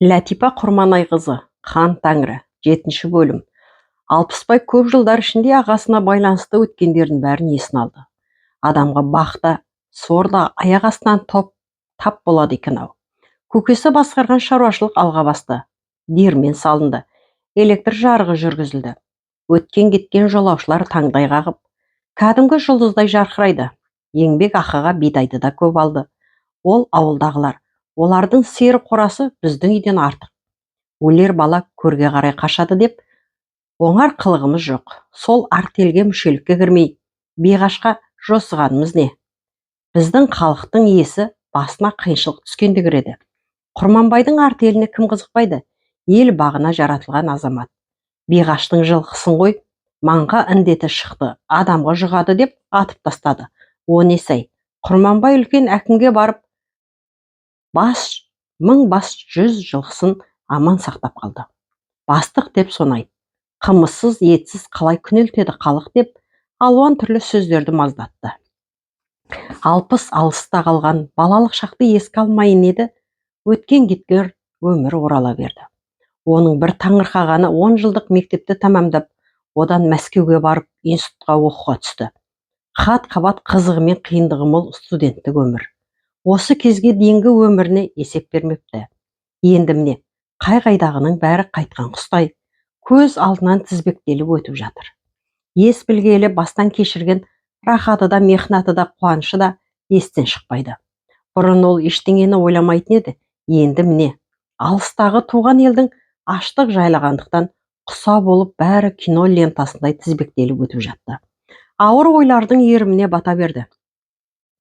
Ләтипа Құрманайқызы, «Хан Тәңірі», жетінші бөлім. Алпысбай көп жылдар ішінде ағасына байланысты өткендердің бәрін есіне алды. Адамға бақ та, сор да аяқ астынан тап болады екен-ау. Көкесі басқарған шаруашылық алға басты. Диірмен салынды. Электр жарығы жүргізілді. Өткен-кеткен жолаушылар таңдай қағып, кәдімгі жұлдыздай жарқырайды. Еңбек ақыға бидайды да көп алды. Ол ауылдағылар: «Олардың сиыр қорасы біздің үйден артық. Өлер бала көрге қарай қашады» деп оңар қылығымыз жоқ. Сол артельге мүшелікке кірмей, биғашқа жосығанымыз не? Біздің халықтың есі басына қиыншылық түскенде кіреді. Құрманбайдың артеліне кім қызықпайды? Ел бағына жаратылған азамат. Биғаштың жылқысын ғой, маңға індеті шықты, адамға жұғады деп атып тастады. О несі-ай? Құрманбай үлкен әкімге барып, бас мың бас жүз жылқысын аман сақтап қалды. Бастық деп соны айт. Қымызсыз, етсіз қалай күнелтеді халық деп алуан түрлі сөздерді маздатты. Алпыс алыста қалған балалық шақты еске алмайын еді, өткен кеткен өмір орала берді. Оның бір таңырқағаны, 10 жылдық мектепті тәмамдап, одан Мәскеуге барып, институтқа оқуға түсті. Қат қабат қызығы мен қиындығы мол студенттік өмір. Осы кезге дейінгі өміріне есеп бермепті. Енді міне, қай қайдағының бәрі қайтқан құстай көз алдынан тізбектеліп өтіп жатыр. Ес білгелі бастан кешірген рахаты да, мехнаты да, қуанышы да естен шықпайды. Бұрын ол ештеңені ойламайтын еді. Енді міне, алыстағы туған елдің аштық жайлағандықтан құса болып, бәрі кино лентасындай тізбектеліп өтіп жатты. Ауыр ойлардың иіріміне бата берді.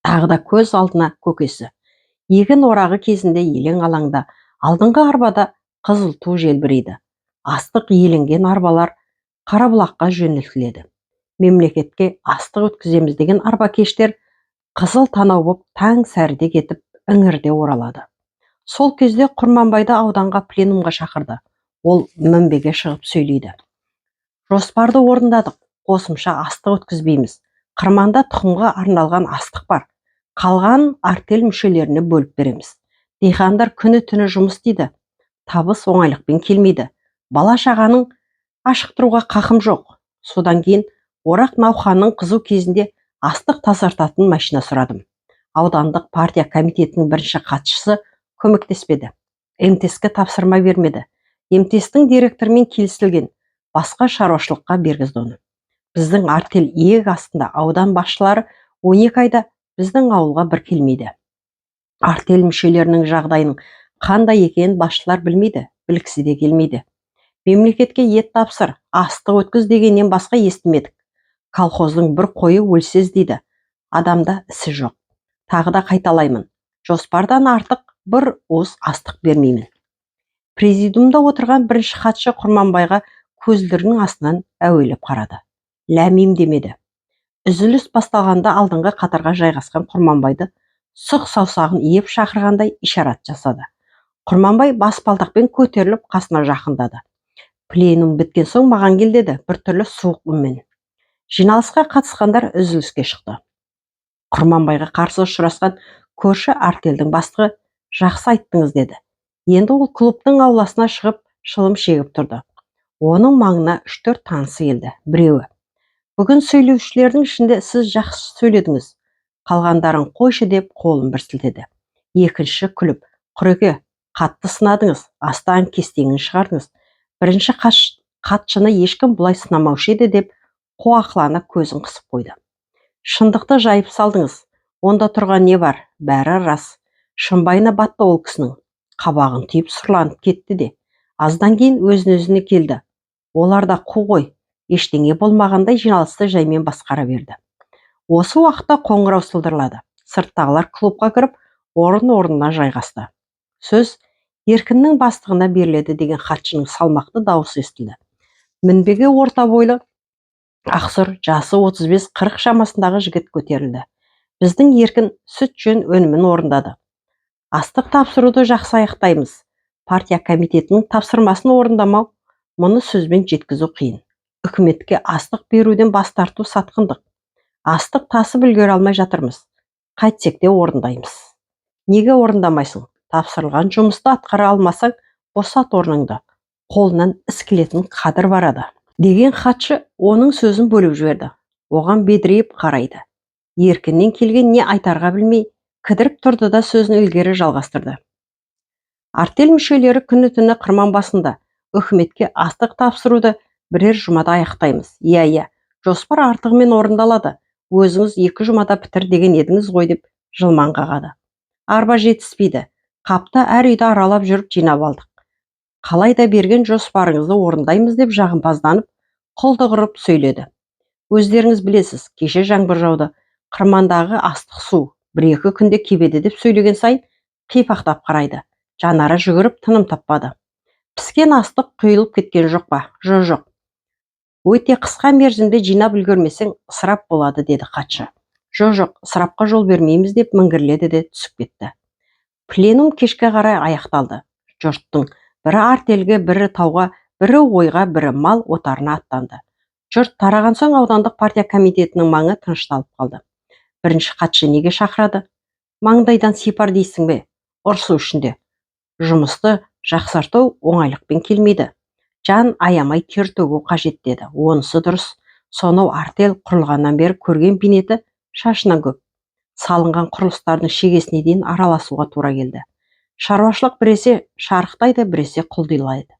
Тағы да көз алдына көкесі. Егін орағы кезінде елең алаңда алдыңғы арбада қызыл ту желбірейді. Астық иеленген арбалар Қарабұлаққа жөнелтіледі. Мемлекетке астық өткіземіз деген арбакештер қызыл танау боп таң сәріде кетіп, іңірде оралады. Сол кезде Құрманбайды ауданға пленумға шақырды. Ол мінбеге шығып сөйлейді. «Жоспарды орындадық, қосымша астық өткізбейміз. Қырманда тұқымға арналған астық бар. Қалғанын артель мүшелеріне бөліп береміз. Диқандар күні түні жұмыс істейді. Табыс оңайлықпен келмейді. Бала шағаның ашықтыруға қақым жоқ. Содан кейін орақ науқанының қызу кезінде астық тазартатын машина сұрадым. Аудандық партия комитетінің бірінші хатшысы көмектеспеді. МТС-ке тапсырма бермеді. МТС-тің директорымен келісілген, басқа шаруашылыққа бергізді оны. Біздің артель иек астында, аудан басшылары 12 айда біздің ауылға бір келмейді. Артель мүшелерінің жағдайының қандай екенін басшылар білмейді, білгісі де келмейді. Мемлекетке ет тапсыр, астық өткіз дегеннен басқа естімедік. Колхоздың бір қойы өлсе іздейді, адамда ісі жоқ. Тағы да қайталаймын, жоспардан артық бір уыс астық бермеймін». Президиумда отырған бірінші хатшы Құрманбайға көзілдірігінің астынан әуелеп қарады. Ләм демеді. Үзіліс басталғанда алдыңғы қатарға жайғасқан Құрманбайды сұқ саусағын иіп шақырғандай ишарат жасады. Құрманбай баспалдақпен көтеріліп, қасына жақындады. «Пленум біткен соң маған кел», – деді біртүрлі суық үнмен. Жиналысқа қатысқандар үзіліске шықты. Құрманбайға қарсы ұшырасқан көрші артельдің бастығы: «Жақсы айттыңыз», – деді. Енді ол клубтың ауласына шығып, шылым шегіп тұрды. Оның маңына үш-төрт танысы келді. Біреуі: «Бүгін сөйлеушілердің ішінде сіз жақсы сөйледіңіз, қалғандарын қойшы», – деп қолын бір сілтеді. Екінші күліп: «Құреке, қатты сынадыңыз, астан кестеңін шығардыңыз. Бірінші хатшыны ешкім бұлай сынамаушы еді», – деп қуақылана көзін қысып қойды. «Шындықты жайып салдыңыз, онда тұрған не бар, бәрі рас». Шымбайына батты ол кісінің. Қабағын түйіп, сұрланып кетті де, аздан кейін өзін өзіне келді. Олар да қу ғой, ештеңе болмағандай жиналысты жаймен басқара берді. Осы уақытта қоңырау сылдырлады. Сырттағылар клубқа кіріп, орын орнына жайғасты. «Сөз Еркіннің бастығына беріледі», – деген хатшының салмақты дауысы естілді. Мінбеге орта бойлы, ақсұр, жасы 35-40 шамасындағы жігіт көтерілді. «Біздің Еркін сүт жөн өнімін орындады. Астық тапсыруды жақсы аяқтаймыз. Партия комитетінің тапсырмасын орындамау, мұны сөзбен жеткізу қиын. Үкіметке астық беруден бас тарту – сатқындық. Астық тасып үлгере алмай жатырмыз. Қайтсек те орындаймыз». «Неге орындамайсың? Тапсырылған жұмысты атқара алмасаң, Босат орныңды, қолынан іс келетін Қадыр барады деген хатшы оның сөзін бөліп жіберді. Оған бедірейіп қарайды. Еркіннен келген не айтарға білмей кідіріп тұрды да, сөзін ілгері жалғастырды. Артель мүшелері күні-түні қырман басында. Үкіметке астық тапсыруды бірер жұмада аяқтаймыз. Иә, иә, жоспар артығымен орындалады. Өзіңіз 2 жұмада бітір деген едіңіз ғой, деп жылмаң қағады. Арба жетіспейді. Қапты әр үйді аралап жүріп жинап алдық. Қалай да берген жоспарыңызды орындаймыз, деп жағымпазданып, құлдық ұрып сөйледі. Өздеріңіз білесіз, кеше жаңбыр жауды. Қырмандағы астық су, бір-екі күнде кебеді, деп сөйлеген сайын қипақтап қарайды. Жанары жүгіріп, тыным таппады. Піскен астық құйылып кеткен жоқ па? Жоқ, өте қысқа мерзімде жинап үлгермесең, ысырап болады, деді хатшы. Жоқ, ысырапқа жол бермейміз, деп міңгірледі де түсіп кетті. Пленум кешке қарай аяқталды. Жұрттың бірі артельге, бірі тауға, бірі ойға, бірі мал отарына аттанды. Жұрт тараған соң аудандық партия комитетінің маңы тынышталып қалды. Бірінші хатшы неге шақырады? Маңдайдан сипар дейсің бе, ұрсу үшін де. Жұмысты жақсарту оңайлықпен келмейді, жан аямай тер төгу қажет, деді. Онысы дұрыс. Сонау артель құрылғаннан бері көрген бейнеті шашынан көп. Салынған құрылыстардың шегесіне дейін араласуға тура келді. Шаруашылық біресе шарықтайды, біресе құлдилайды.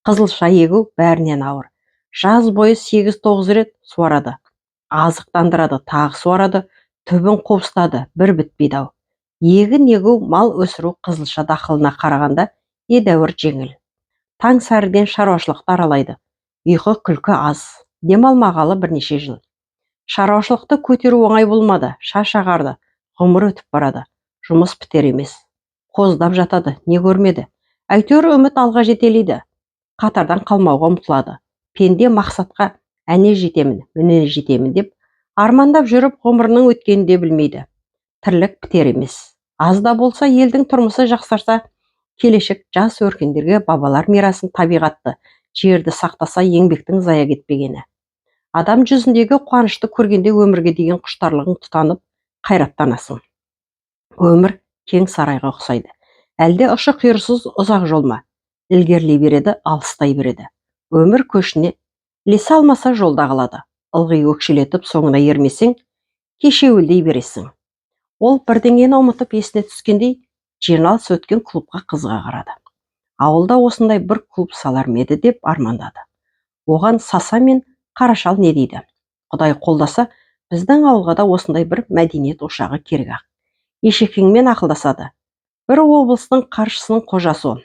Қызылша егу бәрінен ауыр. Жаз бойы 8-9 рет суарады, азықтандырады, тағы суарады, түбін қопсытады, бір бітпейді ау. Егін егу, мал өсіру қызылша дақылына қарағанда едәуір жеңіл. Таң сәріден шаруашылықты аралайды. Ұйқы, күлкі аз. Демалмағалы бірнеше жыл. Шаруашылықты көтеру оңай болмады. Шаш ағарды, ғұмыр өтіп барады, жұмыс бітер емес. Қоздап жатады, не көрмеді. Әйтеуір үміт алға жетелейді, қатардан қалмауға ұмтылады. Пенде мақсатқа әне жетемін, міне жетемін деп армандап жүріп, ғұмырының өткенін де білмейді. Тірлік бітер емес. Аз да болса елдің тұрмысы жақсарса, келешек жас өркендерге бабалар мирасын, табиғатты, жерді сақтаса, еңбектің зая кетпегені. Адам жүзіндегі қуанышты көргенде өмірге деген құштарлығың тұтанып, қайраттанасың. Өмір кең сарайға ұқсайды. Әлде ұшы қиырсыз ұзақ жол ма? Ілгерілей береді, алыстай береді. Өмір көшіне ілесе алмаса, жолда қалады. Ылғи өкшелетіп соңына ермесең, кешеуілдей бересің. Ол бірдеңені ұмытып, есіне түскендей, жиналыс өткен клубқа қызыға қарады. Ауылда осындай бір клуб салар ма еді деп армандады. Оған Саса мен Қарашал не дейді? Құдай қолдаса, біздің ауылға да осындай бір мәдениет ошағы керек ақ. Ешекеңмен ақылдасады. Бір облыстың қаржысының қожасы ол.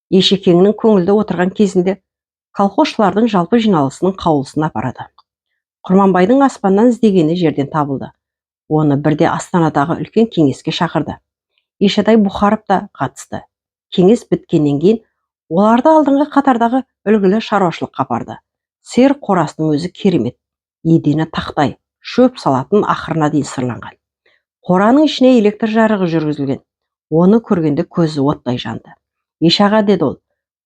Ешекеңнің көңілді отырған кезінде колхозшылардың жалпы жиналысының қаулысын апарады. Құрманбайдың аспаннан іздегені жерден табылды. Оны бірде Астанадағы үлкен кеңеске шақырды. Ешатай Бұхаров та қатысты. Кеңес біткеннен кейін оларды алдыңғы қатардағы үлгілі шаруашылыққа апарды. Сиыр қорасының өзі керемет. Едені тақтай, шөп салатын ақырына дейін сырланған. Қораның ішіне электр жарығы жүргізілген. Оны көргенде көзі оттай жанды. Еш аға, деді ол,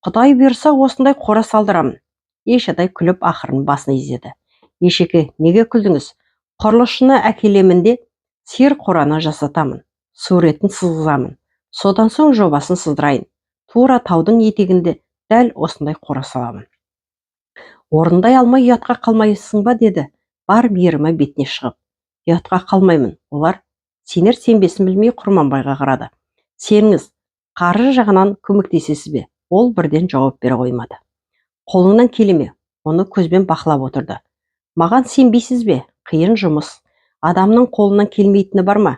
құдай бұйырса, осындай қора салдырамын. Ешатай күліп, ақырын басын изеді. Ешеке, неге күлдіңіз? Құрылысшыны әкелемін де, сиыр қораны жасатамын. Суретін сызғызамын, содан соң жобасын сыздырайын. Тура таудың етегінде дәл осындай қора саламын. Орындай алмай ұятқа қалмайсың ба, деді бар мейірімі бетіне шығып. Ұятқа қалмаймын. Олар сенер сенбесін білмей Құрманбайға қарады. Сеніңіз, қаржы жағынан көмектесесіз бе? Ол бірден жауап бере қоймады. Қолыңнан келе ме? Оны көзбен бақылап отырды. Маған сенбейсіз бе? Қиын жұмыс. Адамның қолынан келмейтіні бар ма?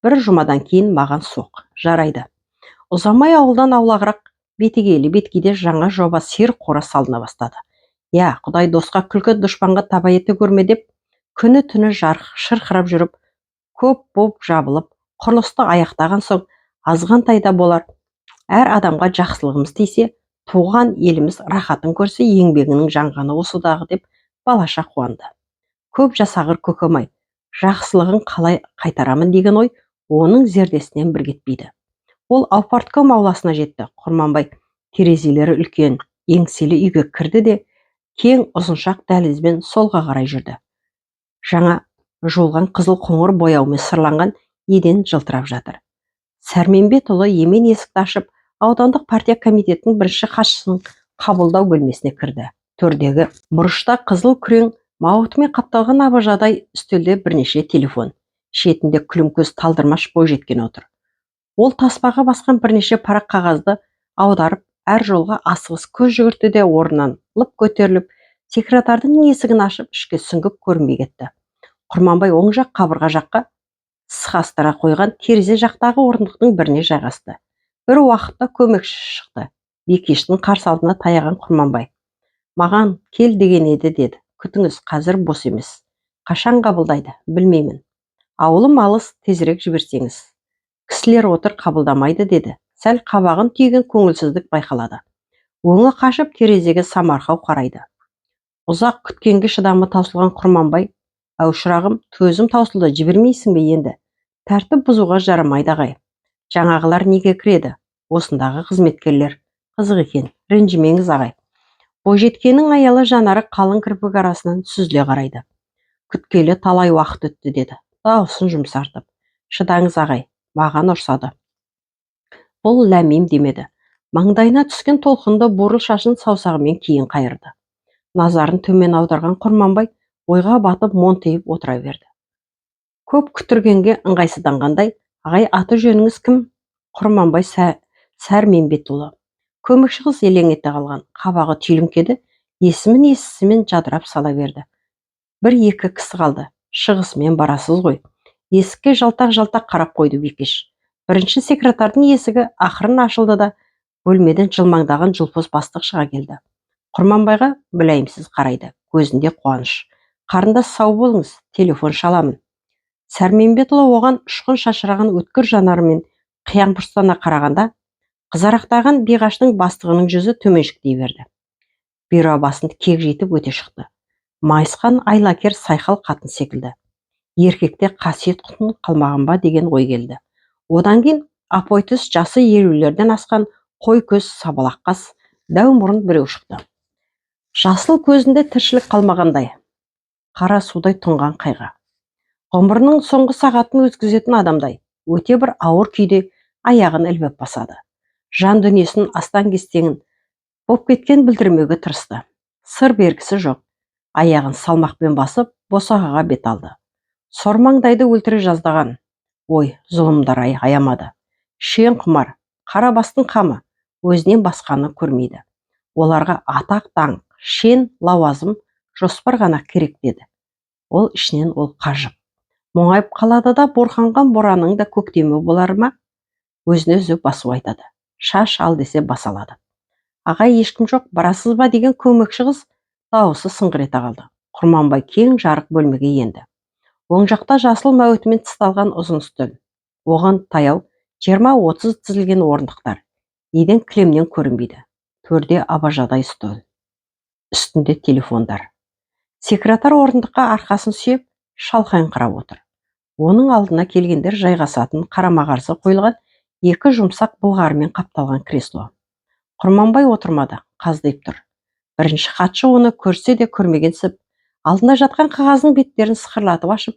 Бір жұмадан кейін маған соқ. Жарайды. Ұзамай ауылдан аулағырақ, бетегелі беткейде жаңа жоба сиыр қора салына бастады. Иә, құдай досқа күлкі, дұшпанға таба ете көрме деп, күні түні жарқ шырқырап жүріп, көп боп жабылып, құрылысты аяқтаған соң азғантай да болар әр адамға жақсылығымыз тисе, туған еліміз рахатын көрсе, еңбегінің жанғаны осы дағы деп балаша қуанды. Көп жасағыр көкем-ай, жақсылығын қалай қайтарамын деген ой оның зердесінен бір кетпейді. Ол аупартком ауласына жетті. Құрманбай терезелері үлкен, еңселі үйге кірді де, кең ұзыншақ дәлізбен солға қарай жүрді. Жаңа жуылған қызыл қоңыр бояумен сырланған еден жылтырап жатыр. Сәрменбетұлы емен есікті ашып, Аудандық партия комитетінің бірінші хатшысының қабылдау бөлмесіне кірді. Төрдегі бұрышта қызыл күрең мауытымен қапталған абажадай үстелде бірнеше телефон. Шетінде күлімкөз талдырмаш бойжеткен отыр. Ол таспаға басқан бірнеше парақ қағазды аударып, әр жолға асығыс көз жүгіртті де, орнынан лып көтеріліп, секретардың есігін ашып, ішке сүңгіп көрінбей кетті. Құрманбай оң жақ қабырға жаққа сықастыра қойған терезе жақтағы орындықтың біріне жайғасты. Бір уақытта көмекші шықты. Бикештің қарсы алдына таяған Құрманбай: «Маған кел деген еді», – деді. «Күтіңіз, қазір бос емес». «Қашан қабылдайды?» «Білмеймін. Ауылым алыс, тезірек жіберсеңіз». «Кісілер отыр, қабылдамайды», – деді. Сәл қабағын түйген көңілсіздік байқалады. Өңі қашып, терезеге самарқау қарайды. Ұзақ күткенге шыдамы таусылған Құрманбай: «Әу, шырағым, төзім таусылды, жібермейсің бе енді?» «Тәртіп бұзуға жарамайды, ағай». «Жаңағылар неге кіреді?» «Осындағы қызметкерлер». «Қызық екен. Ренжімеңіз, ағай». Бойжеткеннің аялы жанары қалың кірпік арасынан сүзіле қарайды. «Күткелі талай уақыт өтті», – деді дауысын жұмсартып. «Шыдаңыз, ағай, маған ұрсады». Бұл ләм-мим демеді. Маңдайына түскен толқынды бурыл шашын саусағымен кейін қайырды. Назарын төмен аударған Құрманбай ойға батып, монтиып отыра берді. Көп күттіргенге ыңғайсызданғандай: «Ағай, аты жөніңіз кім?» «Құрманбай Сәрменбетұлы». Көмекші қыз елең ете қалған, қабағы түйіліңкеді, есімін естісімен жадырап сала берді. Бір екі кісі қалды, шығысымен барасыз ғой. Есікке жалтақ-жалтақ қарап қойды бикеш. Бірінші секретардың есігі ақырын ашылды да, бөлмеден жылмаңдаған жылпос бастық шыға келді. Құрманбайға мүләйімсіз қарайды, көзінде қуаныш. «Қарындас, сау болыңыз, телефон шаламын». Сәрменбетұлы оған ұшқын шашыраған өткір жанарымен қиян қарағанда, қызарақтаған биғаштың бастығының жүзі төменшіктей берді. Бұйра басын кекжитіп өте шықты. Майысқан айлакер сайқал қатын секілді. Еркекте қасиет құтын қалмаған ба деген ой келді. Одан кейін апой түс, жасы 50-лерден асқан, қой көз, сабалақ қас, дәу мұрын біреу шықты. Жасыл көзінде тіршілік қалмағандай, қара судай тұнған қайғы. Ғұмырының соңғы сағатын өткізетін адамдай өте бір ауыр күйде аяғын ілбіп басады. Жан дүниесін астаң-кестеңін боп кеткен білдірмеуге тырысты. Сыр бергісі жоқ. Аяғын салмақпен басып, босағаға бет алды. Сормаңдайды өлтіре жаздаған. Ой, зұлымдар-ай, аямады. Шен құмар, қара бастың қамы, өзінен басқаны көрмейді. Оларға атақ, даңқ, шен, лауазым, жоспар ғана керек, деді ол ішінен. Ол қажып, мұңайып қалады да, буырқанған боранның да көктемі болар ма, өзін өзі басу айтады. Шаш ал десе, бас алады. «Ағай, ешкім жоқ, барасыз ба?» деген көмекші қыз дауысы сыңғыр ете қалды. Құрманбай кең жарық бөлмеге енді. Оң жақта жасыл мәуітімен тысталған ұзын үстел, оған таяу 20-30 тізілген орындықтар, еден кілемнен көрінбейді. Төрде абажадай стол, үстінде телефондар. Секретарь орындыққа арқасын сүйеп, шалқайыңқырап отыр. Оның алдына келгендер жайғасатын қарама қарсы қойылған екі жұмсақ былғарымен қапталған кресло. Құрманбай отырмады, қаздиып тұр. Бірінші хатшы оны көрсе де көрмегенсіп, алдында жатқан қағаздың беттерін сықырлатып ашып,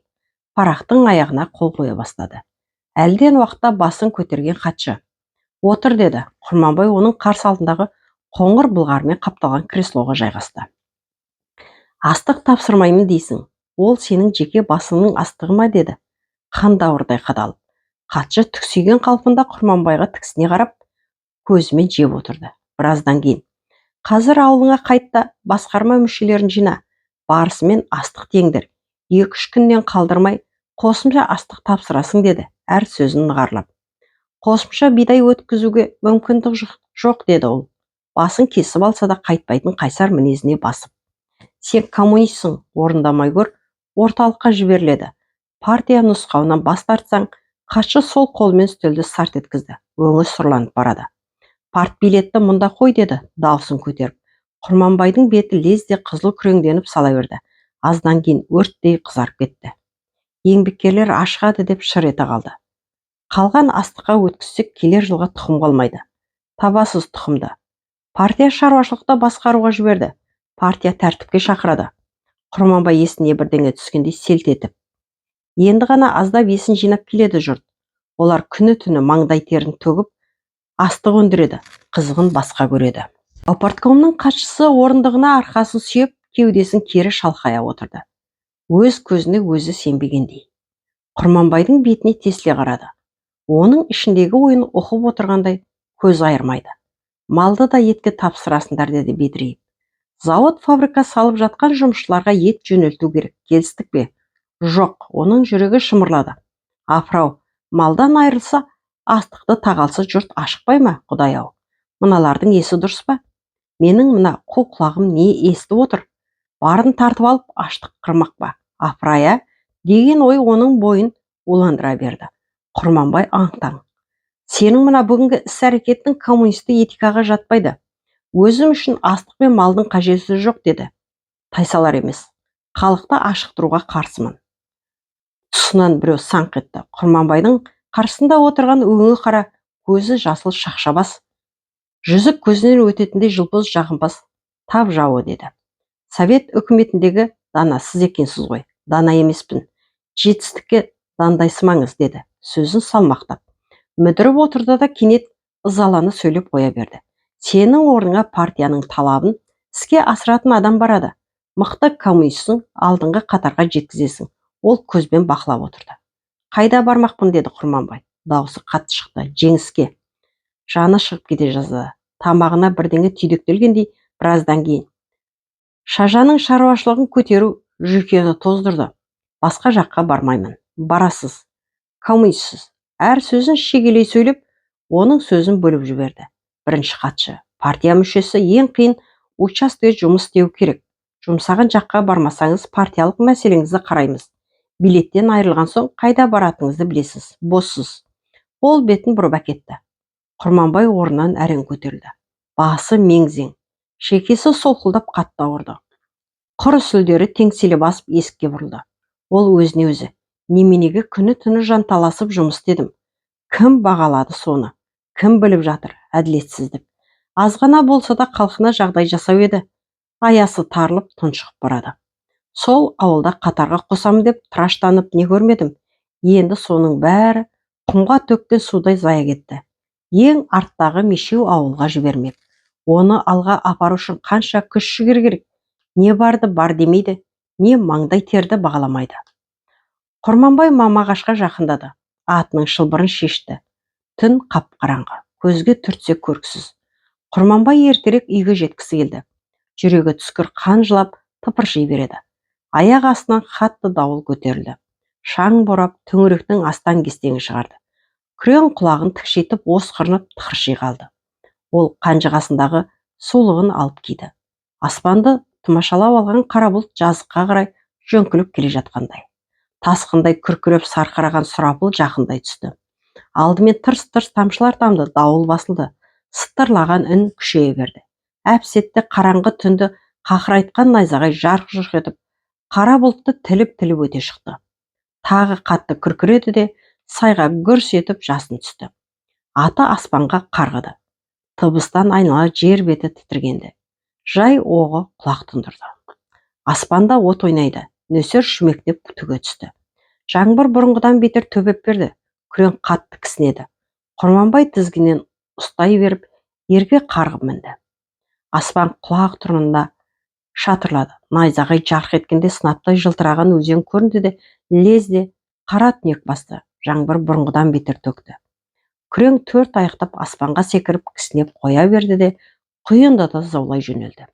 парақтың аяғына қол қоя бастады. Әлден уақытта басын көтерген хатшы: «Отыр», – деді. Құрманбай оның қарсы алдындағы қоңыр былғарымен қапталған креслоға жайғасты. «Астық тапсырмаймын дейсің, ол сенің жеке басыңның астығы ма?» – деді қандауырдай қадалып. Хатшы түксиген қалпында Құрманбайға тіксіне қарап, көзімен жеп отырды. Біраздан кейін: «Қазір ауылыңа қайт та, басқарма мүшелерін жина, барысымен астық тиеңдер, 2-3 күннен қалдырмай қосымша астық тапсырасың», – деді әр сөзін нығарлап. «Қосымша бидай өткізуге мүмкіндік жоқ», – деді ол басын кесіп алса да қайтпайтын қайсар мінезіне басып. «Сен коммунистсің, орындамай көр, орталыққа жіберіледі. Партия нұсқауынан бас тартсаң». Хатшы сол қолымен үстелді сарт еткізді, өңі сұрланып барады. «Партбилетті мұнда қой», – деді даусын көтеріп. Құрманбайдың беті лезде қызыл күреңденіп сала берді. Аздан кейін өрттей қызарып кетті. «Еңбеккерлер ашығады», – деп шыр ете қалды. «Қалған астыққа өткізсек, келер жылға тұқым қалмайды». «Табасыз тұқымды. Партия шаруашылықты басқаруға жіберді. Партия тәртіпке шақырады». Құрманбай есіне бірдеңе түскендей селт етіп. Енді ғана аздап есін жинап келеді жұрт. Олар күні түні маңдай терін төгіп Астық өндіреді, қызығын басқа көреді. Аупарткомның хатшысы орындығына арқасын сүйеп, кеудесін кері шалқая отырды. Өз көзіне өзі сенбегендей. Құрманбайдың бетіне тесіле қарады. Оның ішіндегі ойын оқып отырғандай көз айырмайды. Малды да етке тапсырасыңдар, деді бедірейіп. Зауыт, фабрика салып жатқан жұмысшыларға ет жөнелту керек, келістік пе? Жоқ, оның жүрегі шымырлады. Апырау, малдан айырылса, астықты тағалса, жұрт ашықпай ма, құдай-ау? Мыналардың есі дұрыс па? Менің мына қу құлағым не естіп отыр? Барын тартып алып, аштық қырмақ па? Апырай, ә? Деген ой оның бойын уландыра берді. Құрманбай аң-таң. Сенің мына бүгінгі іс-әрекетің коммунистік этикаға жатпайды. Өзім үшін астық пен малдың қажеті жоқ, деді. Тайсалар емес. Халықты ашықтыруға қарсымын. Тұсынан біреу саңқ етті. Құрманбайдың қарсысында отырған өңі қара, көзі жасыл шақша бас, жүзік көзінен өтетіндей жылпос жағымпаз тап жауы деді. Совет үкіметіндегі дана сіз екенсіз ғой. Дана емеспін. Жетістікке дандайсымаңыз, деді сөзін салмақтап. Мүдіріп отырды да кенет ызалана сөйлеп қоя берді. Сенің орныңа партияның талабын іске асыратын адам барады. Мықты коммунистсің, алдыңғы қатарға жеткізесің. Ол көзбен бақылап отырды. Қайда бармақпын, деді Құрманбай. Даусы қатты шықты. Жеңіске. Жаны шығып кете жаздады. Тамағына бірдеңе түйдектелгендей біраздан кейін. Шажаның шаруашылығын көтеру жүйкені тоздырды. Басқа жаққа бармаймын. Барасыз. Коммунистсіз. Әр сөзін шегелей сөйлеп, оның сөзін бөліп жіберді. Бірінші хатшы, партия мүшесі ең қиын учаскеде жұмыс істеу керек. Жұмсаған жаққа бармасаңыз, партиялық мәселеңізді қараймыз. Билеттен айырылған соң қайда баратыныңызды білесіз. Боссыз. Ол бетін бұрып әкетті. Құрманбай орнынан әрең көтерілді. Басы мең-зең. Шекесі солқылдап қатты ауырды. Құр сүлдері теңселе басып есікке бұрылды. Ол өзіне өзі: неменеге күні-түні жанталасып жұмыс істедім? Кім бағалады соны? Кім біліп жатыр? Әділетсіздік. Азғана болса да халқына жағдай жасау еді. Аясы тарылып тұншығып барады. Сол ауылда қатарға қосамын деп тыраштанып не көрмедім. Енді соның бәрі құмға төккен судай зая кетті. Ең арттағы мешеу ауылға жібермек. Оны алға апару үшін қанша күш жігер керек. Не барды бар демейді, не маңдай терді бағаламайды. Құрманбай мамағашқа жақындады. Атының шылбырын шешті. Түн қап-қараңғы, көзге түртсе көріксіз. Құрманбай ертерек үйге жеткісі келді. Жүрегі түскір қан жылап тыпырши береді. Аяқ астынан қатты дауыл көтерілді. Шаң борап, төңіректің астан-кестеңін шығарды. Күрең құлағын тікшитіп, осқырынып тықырши қалды. Ол қанжығасындағы сулығын алып киді. Аспанды тұмашалап алған қара бұлт жазыққа қарай жөңкіліп келе жатқандай. Тасқындай күркіреп сарқыраған сұрапыл жақындай түсті. Алдымен тырс-тырс тамшылар тамды, дауыл басылды. Сытырлаған үн күшейе берді. Әп-сәтте қараңғы түнді қақырайтқан найзағай жарқ-жұрқ етіп, қара бұлтты тіліп-тіліп өте шықты. Тағы қатты күркіреді де, сайға гүрс етіп жасын түсті. Аты аспанға қарғыды. Тыбыстан айнала жер беті тітіркенді. Жай оғы құлақ тұндырды. Аспанда от ойнайды, нөсер шүмектеп түге түсті. Жаңбыр бұрынғыдан бетер төпеп берді. Күрең қатты кісінеді. Құрманбай тізгінен ұстай беріп, ерге қарғып мінді. Аспан құлақ тұрында шатырлады. Найзағай жарқ еткенде сынаптай жылтыраған өзен көрінді де, лезде қара түнек басты. Жаңбыр бұрынғыдан бетер төкті. Күрең төрт аяқтап аспанға секіріп кісінеп қоя берді де, құйындата заулай жөнелді.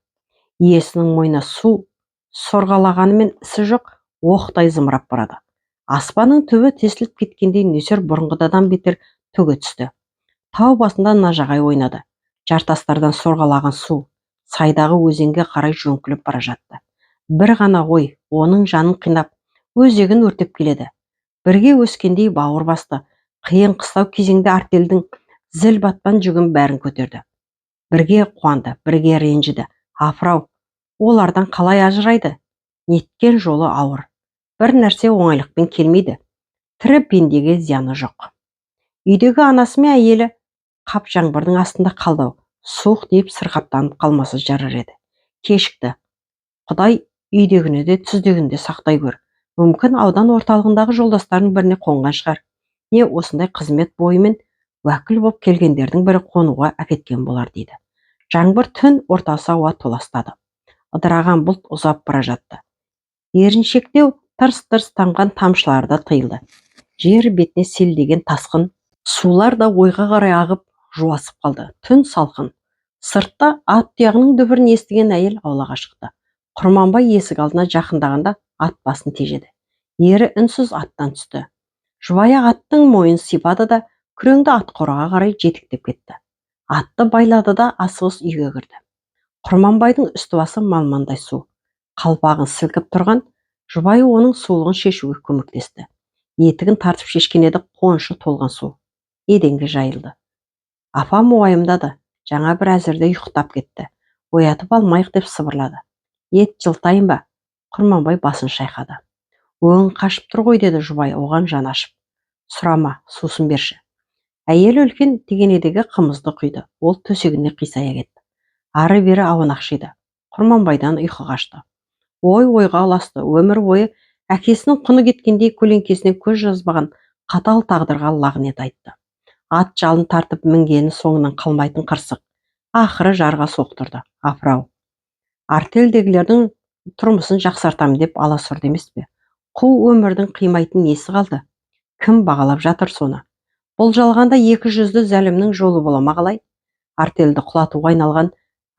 Иесінің мойнына су сорғалағанымен ісі жоқ, оқтай зымырап барады. Аспанның түбі тесіліп кеткендей нөсер бұрынғыдан бетер төге түсті. Тау басында нажағай ойнады. Жартастардан сорғалаған су сайдағы өзенге қарай жөңкіліп бара жатты. Бір ғана ой оның жанын қинап, өзегін өртеп келеді. Бірге өскендей бауыр басты. Қиын қыстау кезеңде артельдің зіл батпан жүгін бәрін көтерді. Бірге қуанды, бірге ренжіді. Апырау, олардан қалай ажырайды? Неткен жолы ауыр. Бір нәрсе оңайлықпен келмейді. Тірі пендеге зияны жоқ. Үйдегі анасы мен әйелі қап жаңбырдың астында қалды-ау. Суық тиіп сырқаттанып қалмаса жарар еді. Кешікті. Құдай үйдегіні де, түздегіні де сақтай көр. Мүмкін аудан орталығындағы жолдастарының біріне қонған шығар. Не осындай қызмет бойымен Уәкіл боп келгендердің бірі қонуға әкеткен болар дейді. Жаңбыр түн ортасы ауа толастады. Ыдыраған бұлт ұзап бара жатты. Еріншектеу тырс-тырс тамған тамшылары да тыйылды. Жер бетіне селдеген тасқын сулар да ойға қарай ағып, жуасып қалды. Түн салқын. Сыртта ат тұяғының дүбірін естіген әйел аулаға шықты. Құрманбай есік алдына жақындағанда ат басын тежеді. Ері үнсіз аттан түсті. Жұбайы аттың мойнын сипады да, күреңді ат қораға қарай жетектеп кетті. Атты байлады да, асығыс үйге кірді. Құрманбайдың үсті-басы малмандай су. Қалпағын сілкіп тұрған жұбайы оның сулығын шешуге көмектесті. Етігін тартып шешкен еді, қонышы толған су еденге жайылды. Апам уайымдады, жаңа бір әзірде ұйықтап кетті. Оятып алмайық деп сыбырлады. Ет жылытайын ба? Құрманбай басын шайқады. Өң қашып тұр ғой, деді жұбайы оған жаны ашып. Сұрама, сусын берші. Әйелі үлкен тегенедегі қымызды құйды. Ол төсегіне қисая кетті. Ары-бері аунақшиды. Құрманбайдан ұйқы қашты. Ой ойға ұласты. Өмір бойы әкесінің құны кеткендей көлеңкесінен көз жазбаған қатал тағдырға лағнет айтты. Ат жалын тартып мінгені соңынан қалмайтын қырсық. Ақыры жарға соқтырды. Апырау. Артельдегілердің тұрмысын жақсартам деп аласұрды емес пе? Қу өмірдің қимайтын несі қалды? Кім бағалап жатыр соны? Бұл жалғанда екі жүзді зәлімнің жолы бола ма қалай? Артельді құлатуға айналған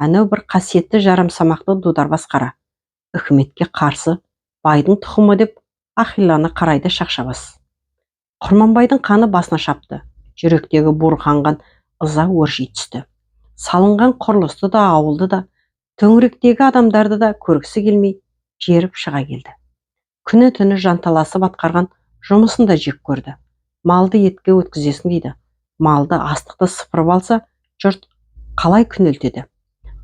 әнеу бір қасиетті жарамсамақты дударбас қара. Үкіметке қарсы байдың тұқымы деп ахилланы қарайды шақшабас. Құрманбайдың қаны басына шапты. Жүректегі буырқанған ыза өрши түсті. Салынған құрылысты да, ауылды да, төңіректегі адамдарды да көргісі келмей жеріп шыға келді. Күні-түні жанталасып атқарған жұмысын да жек көрді. Малды етке өткізесің дейді. Малды, астықты сыпырып алса, жұрт қалай күнелтеді?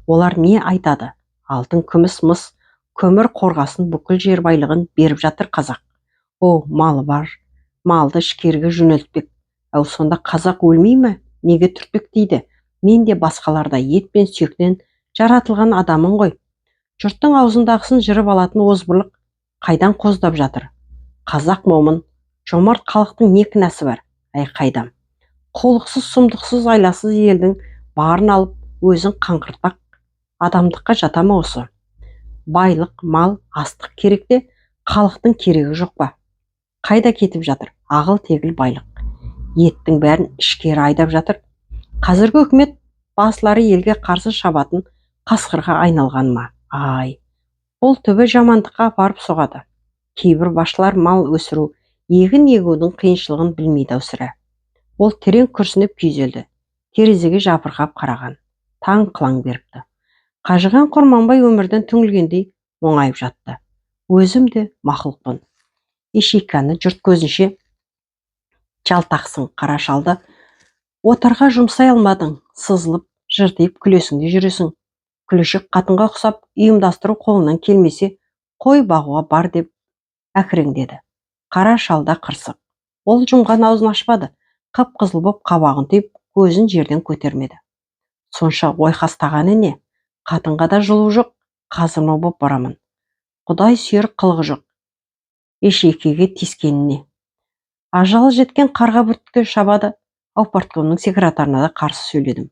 Олар не айтады? Алтын, күміс, мыс, көмір, қорғасын, бүкіл жер байлығын беріп жатыр қазақ. О, малы бар, малды ішкеріге жөнелтпек. Әу, сонда қазақ өлмей ме? Неге түртпектейді? Мен де басқалардай ет пен сүйектен жаратылған адаммын ғой. Жұрттың аузындағысын жырып алатын озбырлық қайдан қоздап жатыр? Қазақ момын, жомарт халықтың не кінәсі бар? Әй, қайдам. Қулықсыз, сұмдықсыз, айласыз елдің барын алып, өзін қаңғыртпақ адамдыққа жата ма осы? Байлық, мал, астық керек те, халықтың керегі жоқ па? Қайда кетіп жатыр ағыл-тегіл байлық? Еттің бәрін ішкері айдап жатыр. Қазіргі үкімет басылары елге қарсы шабатын қасқырға айналған ма? Ай, бұл түбі жамандыққа апарып соғады. Кейбір басшылар мал өсіру, егін егудің қиыншылығын білмейді ау сірә. Ол терең күрсініп күйзелді. Терезеге жабырқап қараған. Таң қылаң беріпті. Қажыған Құрманбай өмірден түңілгендей мұңайып жатты. Өзім де мақұлықпын. Ешекканы жұрт көзінше жалтақсың, қара шалды отарға жұмсай алмадың, сызылып, жыртиып күлесің де жүресің. Күлішек қатынға ұқсап ұйымдастыру қолыңнан келмесе, қой бағуға бар деп әкіреңдеді. Қара шал да қырсық. Ол жұмған аузын ашпады, қып-қызыл боп қабағын түйіп, көзін жерден көтермеді. Сонша ойқастағаны не? Қатынға да жылу жоқ, қазырма боп барамын. Құдай сүйер қылығы жоқ. Ешекеге тиіскеніне. Ажалы жеткен қарға бүртікке шабады. Аупарткомның секретарына да қарсы сөйледім.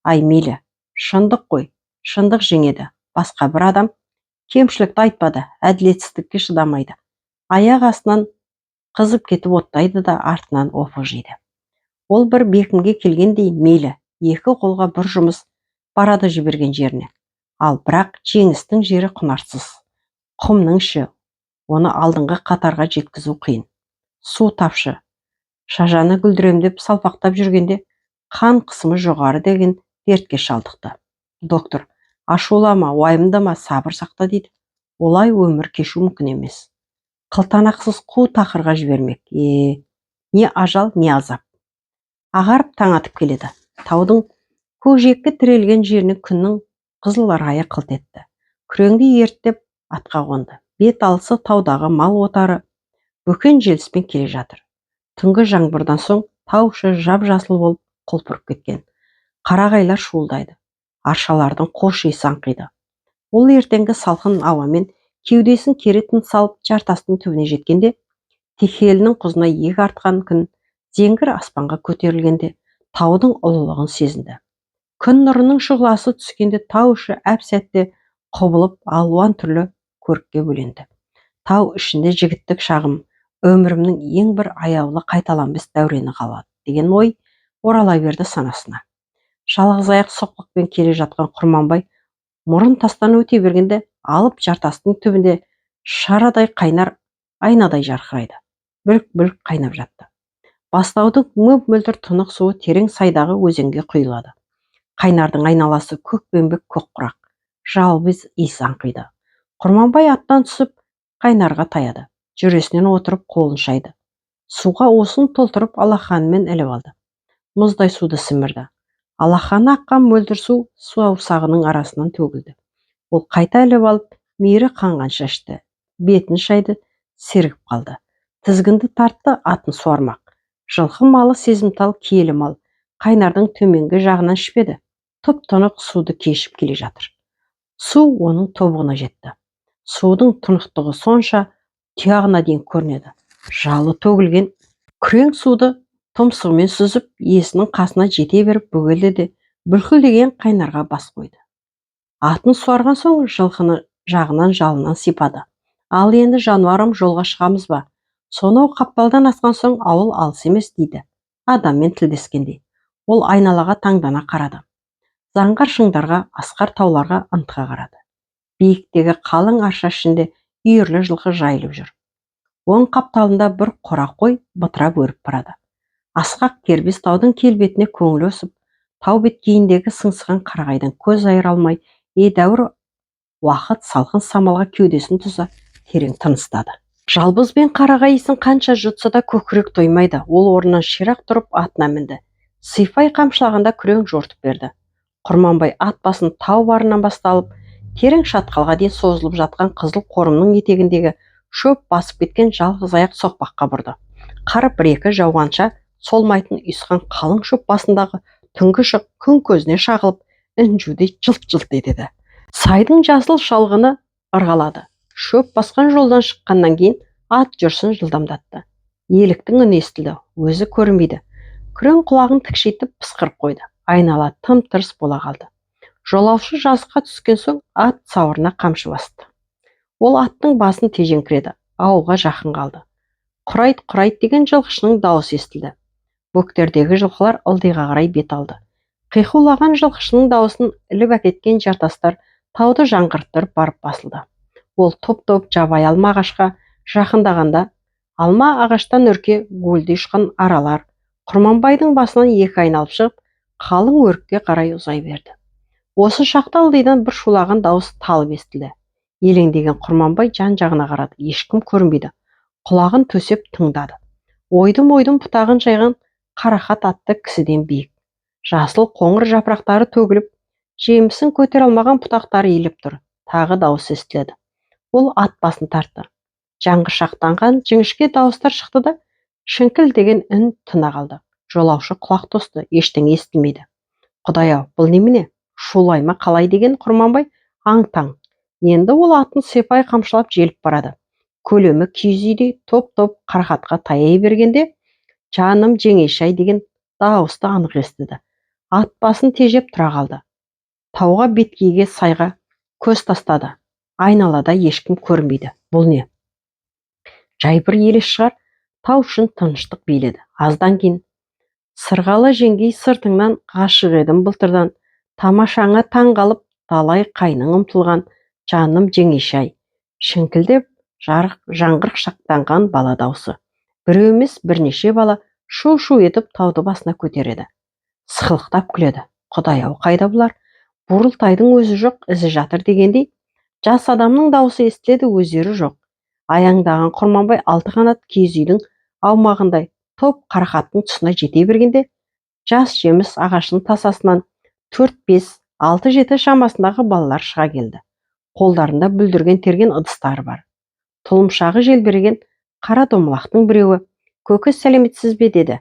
Ай, мейлі, шындық қой, шындық жеңеді. Басқа бір адам кемшілікті айтпады, әділетсіздікке шыдамайды. Аяқ астынан қызып кетіп оттайды да, артынан опық жейді. Ол бір бекімге келгендей, мейлі, екі қолға бір жұмыс барады жіберген жеріне. Ал бірақ жеңістің жері құнарсыз. Құмның іші, оны алдыңғы қатарға жеткізу қиын. Су тапшы. Шажаны гүлдірем деп салпақтап жүргенде қан қысымы жоғары деген дертке шалдықты. Доктор, ашулама, уайымдама, сабыр сақта дейді. Олай өмір кешу мүмкін емес. Қылтанақсыз қу тақырға жібермек. Е, не ажал, не азап. Ағарып таң атып келеді. Таудың көкжиекке тірелген жеріне күннің қызыл райы қылт етті. Күреңді ерттеп атқа қонды. Бет алысы таудағы мал отары бөкен желіспен келе жатыр. Түнгі жаңбырдан соң тау іші жап-жасыл болып құлпырып кеткен. Қарағайлар шуылдайды. Аршалардың хош иісі аңқиды. Ол ертеңгі салқын ауамен кеудесін кере тыныс алып жартастың түбіне жеткенде, текелінің құзына иек артқан күн зеңгір аспанға көтерілгенде, Таудың ұлылығын сезінді. Күн нұрының шұғыласы түскенде тау іші әп-сәтте құбылып, алуан түрлі көрікке бөленді. Тау ішінде жігіттік шағым, өмірімнің ең бір аяулы қайталанбас дәурені қалады деген ой орала берді санасына. Жалғыз аяқ соқпақпен келе жатқан Құрманбай мұрын тастан өте бергенде алып жартастың түбінде шарадай қайнар айнадай жарқырайды. Бүлк-бүлк қайнап жатты. Бастаудың мөп-мөлдір тұнық суы терең сайдағы өзенге құйылады. Қайнардың айналасы көкпеңбек көк құрақ, жалбыз иіс аңқиды. Құрманбай аттан түсіп, қайнарға таяды. Жүресінен отырып қолын шайды. Суға уысын толтырып алақанымен іліп алды. Мұздай суды сімірді. Алақаны аққан мөлдір су саусағының арасынан төгілді. Ол қайта іліп алып, мейірі қанғанша ішті. Бетін шайды, сергіп қалды. Тізгінді тартты, атын суармақ. Жылқы малы сезімтал киелі мал. Қайнардың төменгі жағынан ішпеді. Тұп-тұнық суды кешіп келе жатыр. Су оның тобығына жетті. Судың тұнықтығы сонша, тұяғына дейін көрінеді. Жалы төгілген күрең суды тұмсығымен сүзіп, иесінің қасына жете беріп бөгелді де, бүлкілдеген қайнарға бас қойды. Атын суарған соң жылқыны жағынан жалынан сипады. Ал енді, жануарым, жолға шығамыз ба? Сонау қапталдан асқан соң ауыл алыс емес, дейді адаммен тілдескендей. Ол айналаға таңдана қарады. Заңғар шыңдарға, асқар тауларға ынтыға қарады. Биіктегі қалың арша ішінде үйірлі жылқы жайылып жүр. Оң қапталында бір қора қой бытырап өріп барады. Асқақ кербез таудың келбетіне көңілі өсіп, тау беткейіндегі сыңсыған қарағайдан көз айыра алмай, едәуір уақыт салқын самалға кеудесін тұса терең тыныстады. Жалбыз бен қарағай иісін қанша жұтса да көкірек тоймайды. Ол орнынан ширақ тұрып атына мінді. Сипай қамшылағанда күрең жортып берді. Құрманбай ат басын тау барынан басталып, терең шатқалға дейін созылып жатқан қызыл қорымның етегіндегі шөп басып кеткен жалғыз аяқ соқпаққа бұрды. Қар бір-екі жауғанша солмайтын ұйысқан қалың шөп басындағы түнгі шық күн көзіне шағылып, інжудей жылт-жылт етеді. Сайдың жасыл шалғыны ырғалады. Шөп басқан жолдан шыққаннан кейін ат жүрісін жылдамдатты. Еліктің үні естілді, өзі көрінбейді. Күрең құлағын тікшитіп пысқырып қойды. Айнала тым-тырыс бола қалды. Жолаушы жазыққа түскен соң ат сауырына қамшы басты. Ол аттың басын тежеңкіреді. Ауылға жақын қалды. Құрайт, құрайт деген жылқышының дауысы естілді. Бөктердегі жылқылар ылдиға қарай бет алды. Қиқулаған жылқышының дауысын іліп әкеткен жартастар тауды жаңғырттырып барып басылды. Ол топ-топ жабайы алма ағашқа жақындағанда алма ағаштан үрке гуілдей ұшқан аралар Құрманбайдың басынан екі айналып шығып, қалың өрікке қарай ұзай берді. Осы шақта ылдидан бір шулаған дауыс талып естілді. Елеңдеген Құрманбай жан-жағына қарады. Ешкім көрінбейді. Құлағын төсеп тыңдады. Ойдым-ойдым бұтағын жайған қарақат атты кісіден биік. Жасыл қоңыр жапырақтары төгіліп, жемісін көтере алмаған бұтақтары иіліп тұр. Тағы дауыс естіледі. Ол ат басын тартты. Жаңғыршақтанған жіңішке дауыстар шықты да, шіңкілдеген үн тына қалды. Жолаушы құлақ тосты, ештеңе естілмейді. Құдай-ау, бұл немене? Шулай ма қалай деген Құрманбай аң-таң. Енді ол атын сипай қамшылап желіп барады. Көлемі киіз үйдей топ-топ қарақатқа таяй бергенде, жаным жеңеше-ай деген дауысты анық естіді. Ат басын тежеп тұра қалды. Тауға беткейге сайға көз тастады. Айналада ешкім көрінбейді. Бұл не? Жай бір елес шығар. Тау ішін тыныштық биледі. Аздан кейін сырғалы жеңгей сыртыңнан ғашық едім былтырдан, тамашаңа таң қалып талай қайның ұмтылған, жаным жеңеше-ай. Шіңкілдеп жаңғыршақтанған бала даусы. Біреу емес, бірнеше бала шу-шу етіп тауды басына көтереді. Сықылықтап күледі. Құдай-ау, қайда бұлар? Бурылтайдың өзі жоқ, ізі жатыр дегендей, жас адамның дауысы естіледі, өздері жоқ. Аяңдаған Құрманбай алты қанат киіз үйдің аумағындай топ қарақаттың тұсына жете бергенде, жас жеміс ағашының тасасынан 4-5, 6-7 шамасындағы балалар шыға келді. Қолдарында бүлдірген терген ыдыстары бар. Тұлымшағы желбіреген қара домалақтың біреуі, көке, сәлеметсіз бе, деді.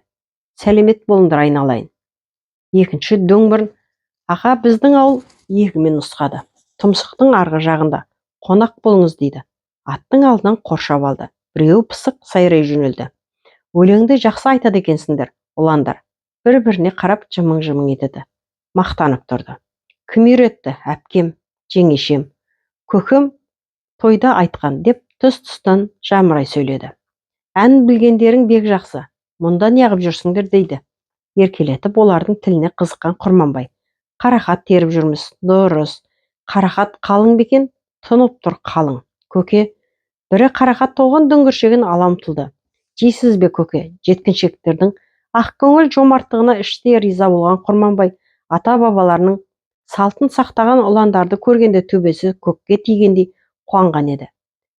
Сәлемет болыңдар, айналайын. Екінші дөңбірін, аға, біздің ауыл иегімен нұсқады. Тұмсықтың арғы жағында қонақ болыңыз, дейді. Аттың алдынан қоршап алды. Біреуі пысық сайрай жөнелді. Өлеңді жақсы айтады екенсіңдер, ұландар. Бір-біріне қарап жымың-жымың етеді. Мақтанып тұрды. Кім үйретті? Әпкем, жеңешем. Көкем тойда айтқан, деп тұс-тұстан жамырай сөйледі. Ән білгендерің бек жақсы. Мұнда неғып жүрсіңдер дейді. Еркелетіп олардың тіліне қызыққан Құрманбай. Қарақат теріп жүрміз. Дұрыс. Қарақат қалың бекен? Тұнып тұр қалың. Көке, бірі қарақат толған дүңгіршегін ала ұмтылды. Жейсіз бе, көке? Жеткіншектердің ақкөңіл жомарттығына іштей риза болған Құрманбай ата-бабаларының салтын сақтаған ұландарды көргенде төбесі көкке тигендей қуанған еді.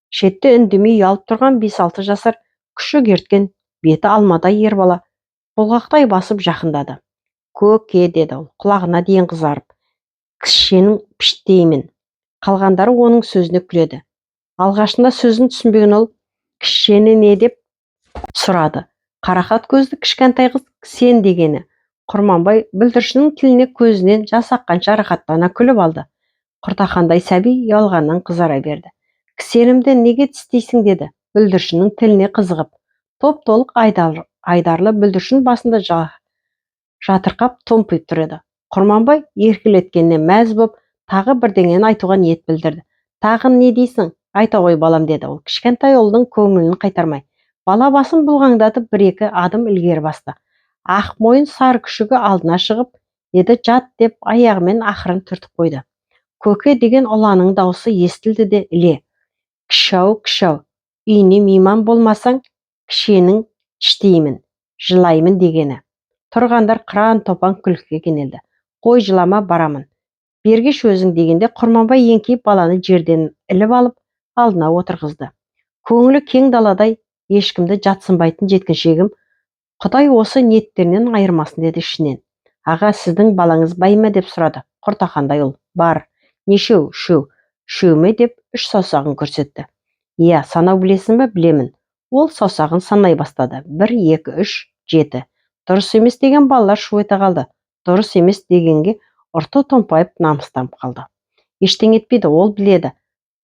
Шетте үндемей ұялып тұрған 5-6 жасар күшік ерткен беті алмадай ер бала бұлғақтай басып жақындады. Көке, деді ол құлағына дейін қызарып. Кішшенің піштеймін. Қалғандары оның сөзіне күледі. Алғашында сөзін түсінбеген ол кішшені не деп сұрады. Қарақат көзді кішкентай қыз кісен дегені. Құрманбай бүлдіршіннің тіліне көзінен жас аққанша рахаттана күліп алды. Құртақандай сәби ұялғаннан қызара берді. Кісенімді неге тістейсің деді бүлдіршіннің тіліне қызығып. Топ-толық айдарлы бүлдіршін басында жатырқап томпиып тұр еді. Құрманбай еркелеткеніне мәз боп, тағы бірдеңені айтуға ниет білдірді. Тағы не дейсің? Айта ғой балам, деді ол кішкентай ұлдың көңілін қайтармай. Бала басын бұлғаңдатып бір-екі адым ілгері басты. Ақ мойын сары күшігі алдына шығып еді, жат деп аяғымен ақырын түртіп қойды. Көке деген ұланның даусы естілді де іле. Кішау, кішау, үйіне мейман болмасаң, кішенің іштеймін, жылаймын дегені. Тұрғандар қыран топан күлкіге кенелді. Қой жылама, барамын. Бергеш өзің дегенде Құрманбай еңкейіп баланы жерден іліп алып, алдына отырғызды. Көңілі кең даладай ешкімді жатсынбайтын жеткіншегім Құдай осы ниеттерінен айырмасын деді ішінен. Аға, сіздің балаңыз бай ма деп сұрады құртақандай ұл. Бар. Нешеу? Үшеу. Үшеу ме деп үш саусағын көрсетті. Иә, санау білесің бе? Білемін. Ол саусағын санай бастады. 1, 2, 3, 7. Дұрыс емес деген балалар шу ете қалды. Дұрыс емес дегенге ұрты томпайып намыстанып қалды. Ештеңе етпейді, ол біледі.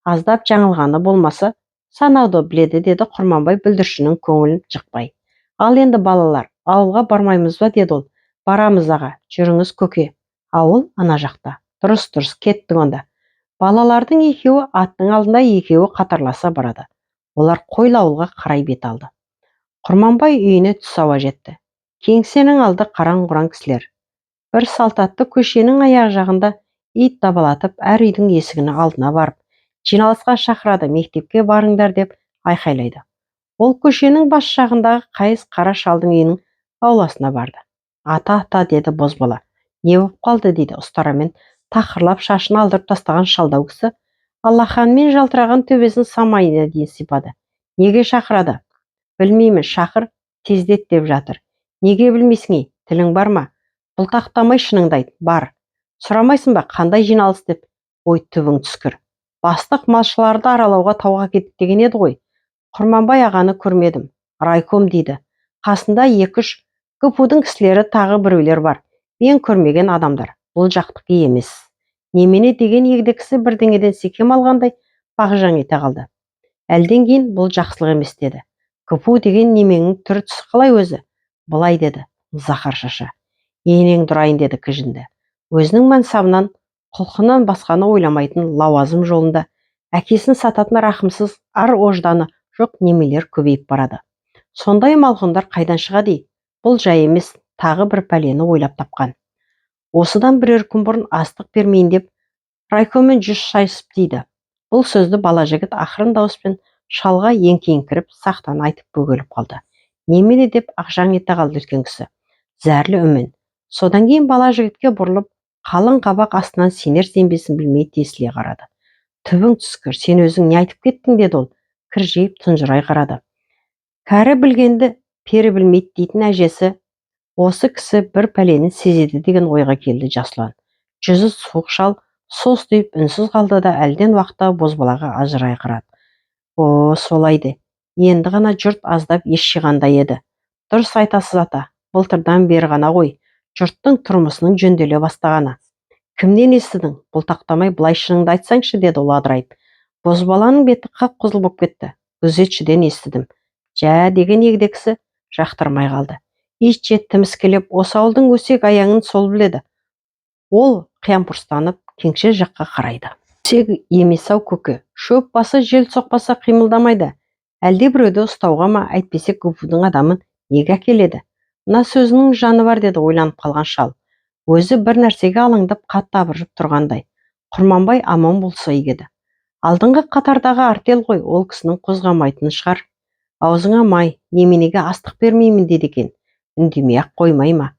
Аздап жаңылғаны болмаса, санауды біледі, деді Құрманбай бүлдіршіннің көңілін жықпай. Ал енді балалар, ауылға бармаймыз ба, деді ол. Барамыз аға, жүріңіз көке. Ауыл ана жақта. Дұрыс, дұрыс, кеттік онда. Балалардың екеуі аттың алдында, екеуі қатарласа барады. Олар қойлы ауылға қарай бет алды. Құрманбай үйіне түс ауа жетті. Кеңсенің алды қараң-құраң кісілер. Бір салтатты көшенің аяқ жағында ит табалатып, әр үйдің есігінің алдына барып, жиналысқа шақырады, мектепке барыңдар деп айқайлайды. Ол көшенің бас жағындағы қайыс қара шалдың үйінің ауласына барды. Ата, ата, деді бозбала. Не болып қалды, дейді ұстарамен тақырлап шашын алдырып тастаған шалдау кісі алақанымен жалтыраған төбесін самайына дейін сипады. Неге шақырады? Білмеймін, шақыр, тездет деп жатыр. Неге білмейсің ей, тілің бар ма? Бұлтақтамай шыныңды айт. Бар. Сұрамайсың ба, қандай жиналыс деп? Ой, түбің түскір. Бастық малшыларды аралауға тауға кетті деген еді ғой. Құрманбай ағаны көрмедім. Райком дейді. Қасында 2-3 ГПУ-дың кісілері, тағы біреулер бар. Мен көрмеген адамдар. Бұл жақтікі емес. Немене деген егде кісі бірдеңеден секем алғандай бағжаң ете қалды. Әлден кейін бұл жақсылық емес деді. ГПУ деген неменің түрі-түсі қалай өзі? Былай деді Захар шаша. Енеңді ұрайын деді кіжінді. Өзінің мансабынан, құлқынан басқаны ойламайтын, лауазым жолында әкесін сататын рақымсыз, ар ожданы жоқ немелер көбейіп барады. Сондай малғұндар қайдан шығады ей? Бұл жай емес, тағы бір пәлені ойлап тапқан. Осыдан бірер күн бұрын астық бермейін деп райкоммен жүз шайысып дейді. Бұл сөзді бала жігіт ақырын дауыспен шалға еңкейіңкіреп сақтан айтып бөгеліп қалды. Немене деп ақжаң ете қалды үлкен кісі. Зәрлі үмен. Содан кейін бала жігітке бұрылып, қалың қабақ астынан сенер сенбесін білмей тесіле қарады. Түбің түскір, сен өзің не айтып кеттің, деді ол. Кіржиіп тұнжырай қарады. Кәрі білгенді пері білмейді дейтін әжесі осы кісі бір пәлені сезеді деген ойға келді Жасұлан. Жүзі суық шал состиып үнсіз қалды да әлден уақытта бозбалаға ажырай қарады. О, солай де. Енді ғана жұрт аздап ес жиғандай еді. Дұрыс айтасыз ата, былтырдан бері ғана ғой жұрттың тұрмысының жөнделе бастағаны. Кімнен естідің? Бұлтақтамай былай шыныңды айтсаңшы, деді ол адырайып. Бозбаланың беті қып-қызыл боп кетті. Күзетшіден естідім. Жә, деген егде кісі жақтырмай қалды. Итше тіміскілеп, осы ауылдың өсек аяңын сол біледі. Ол қиямпұрыстанып кеңсе жаққа қарайды. Өсек емес-ау, көке, шөп басы жел соқпаса қимылдамайды. Әлде біреуді ұстауға ма, әйтпесе ГПУ-дың адамын неге әкеледі? Мына сөзіңнің жаны бар, деді ойланып қалған шал. Өзі бір нәрсеге алаңдап, қатты абыржып тұрғандай. Құрманбай аман болса игі еді. Алдыңғы қатардағы артель ғой, ол кісінің қозғамайтыны шығар. Аузыңа май, неменеге астық бермеймін дейді екен. Үндемей-ақ қоймай ма?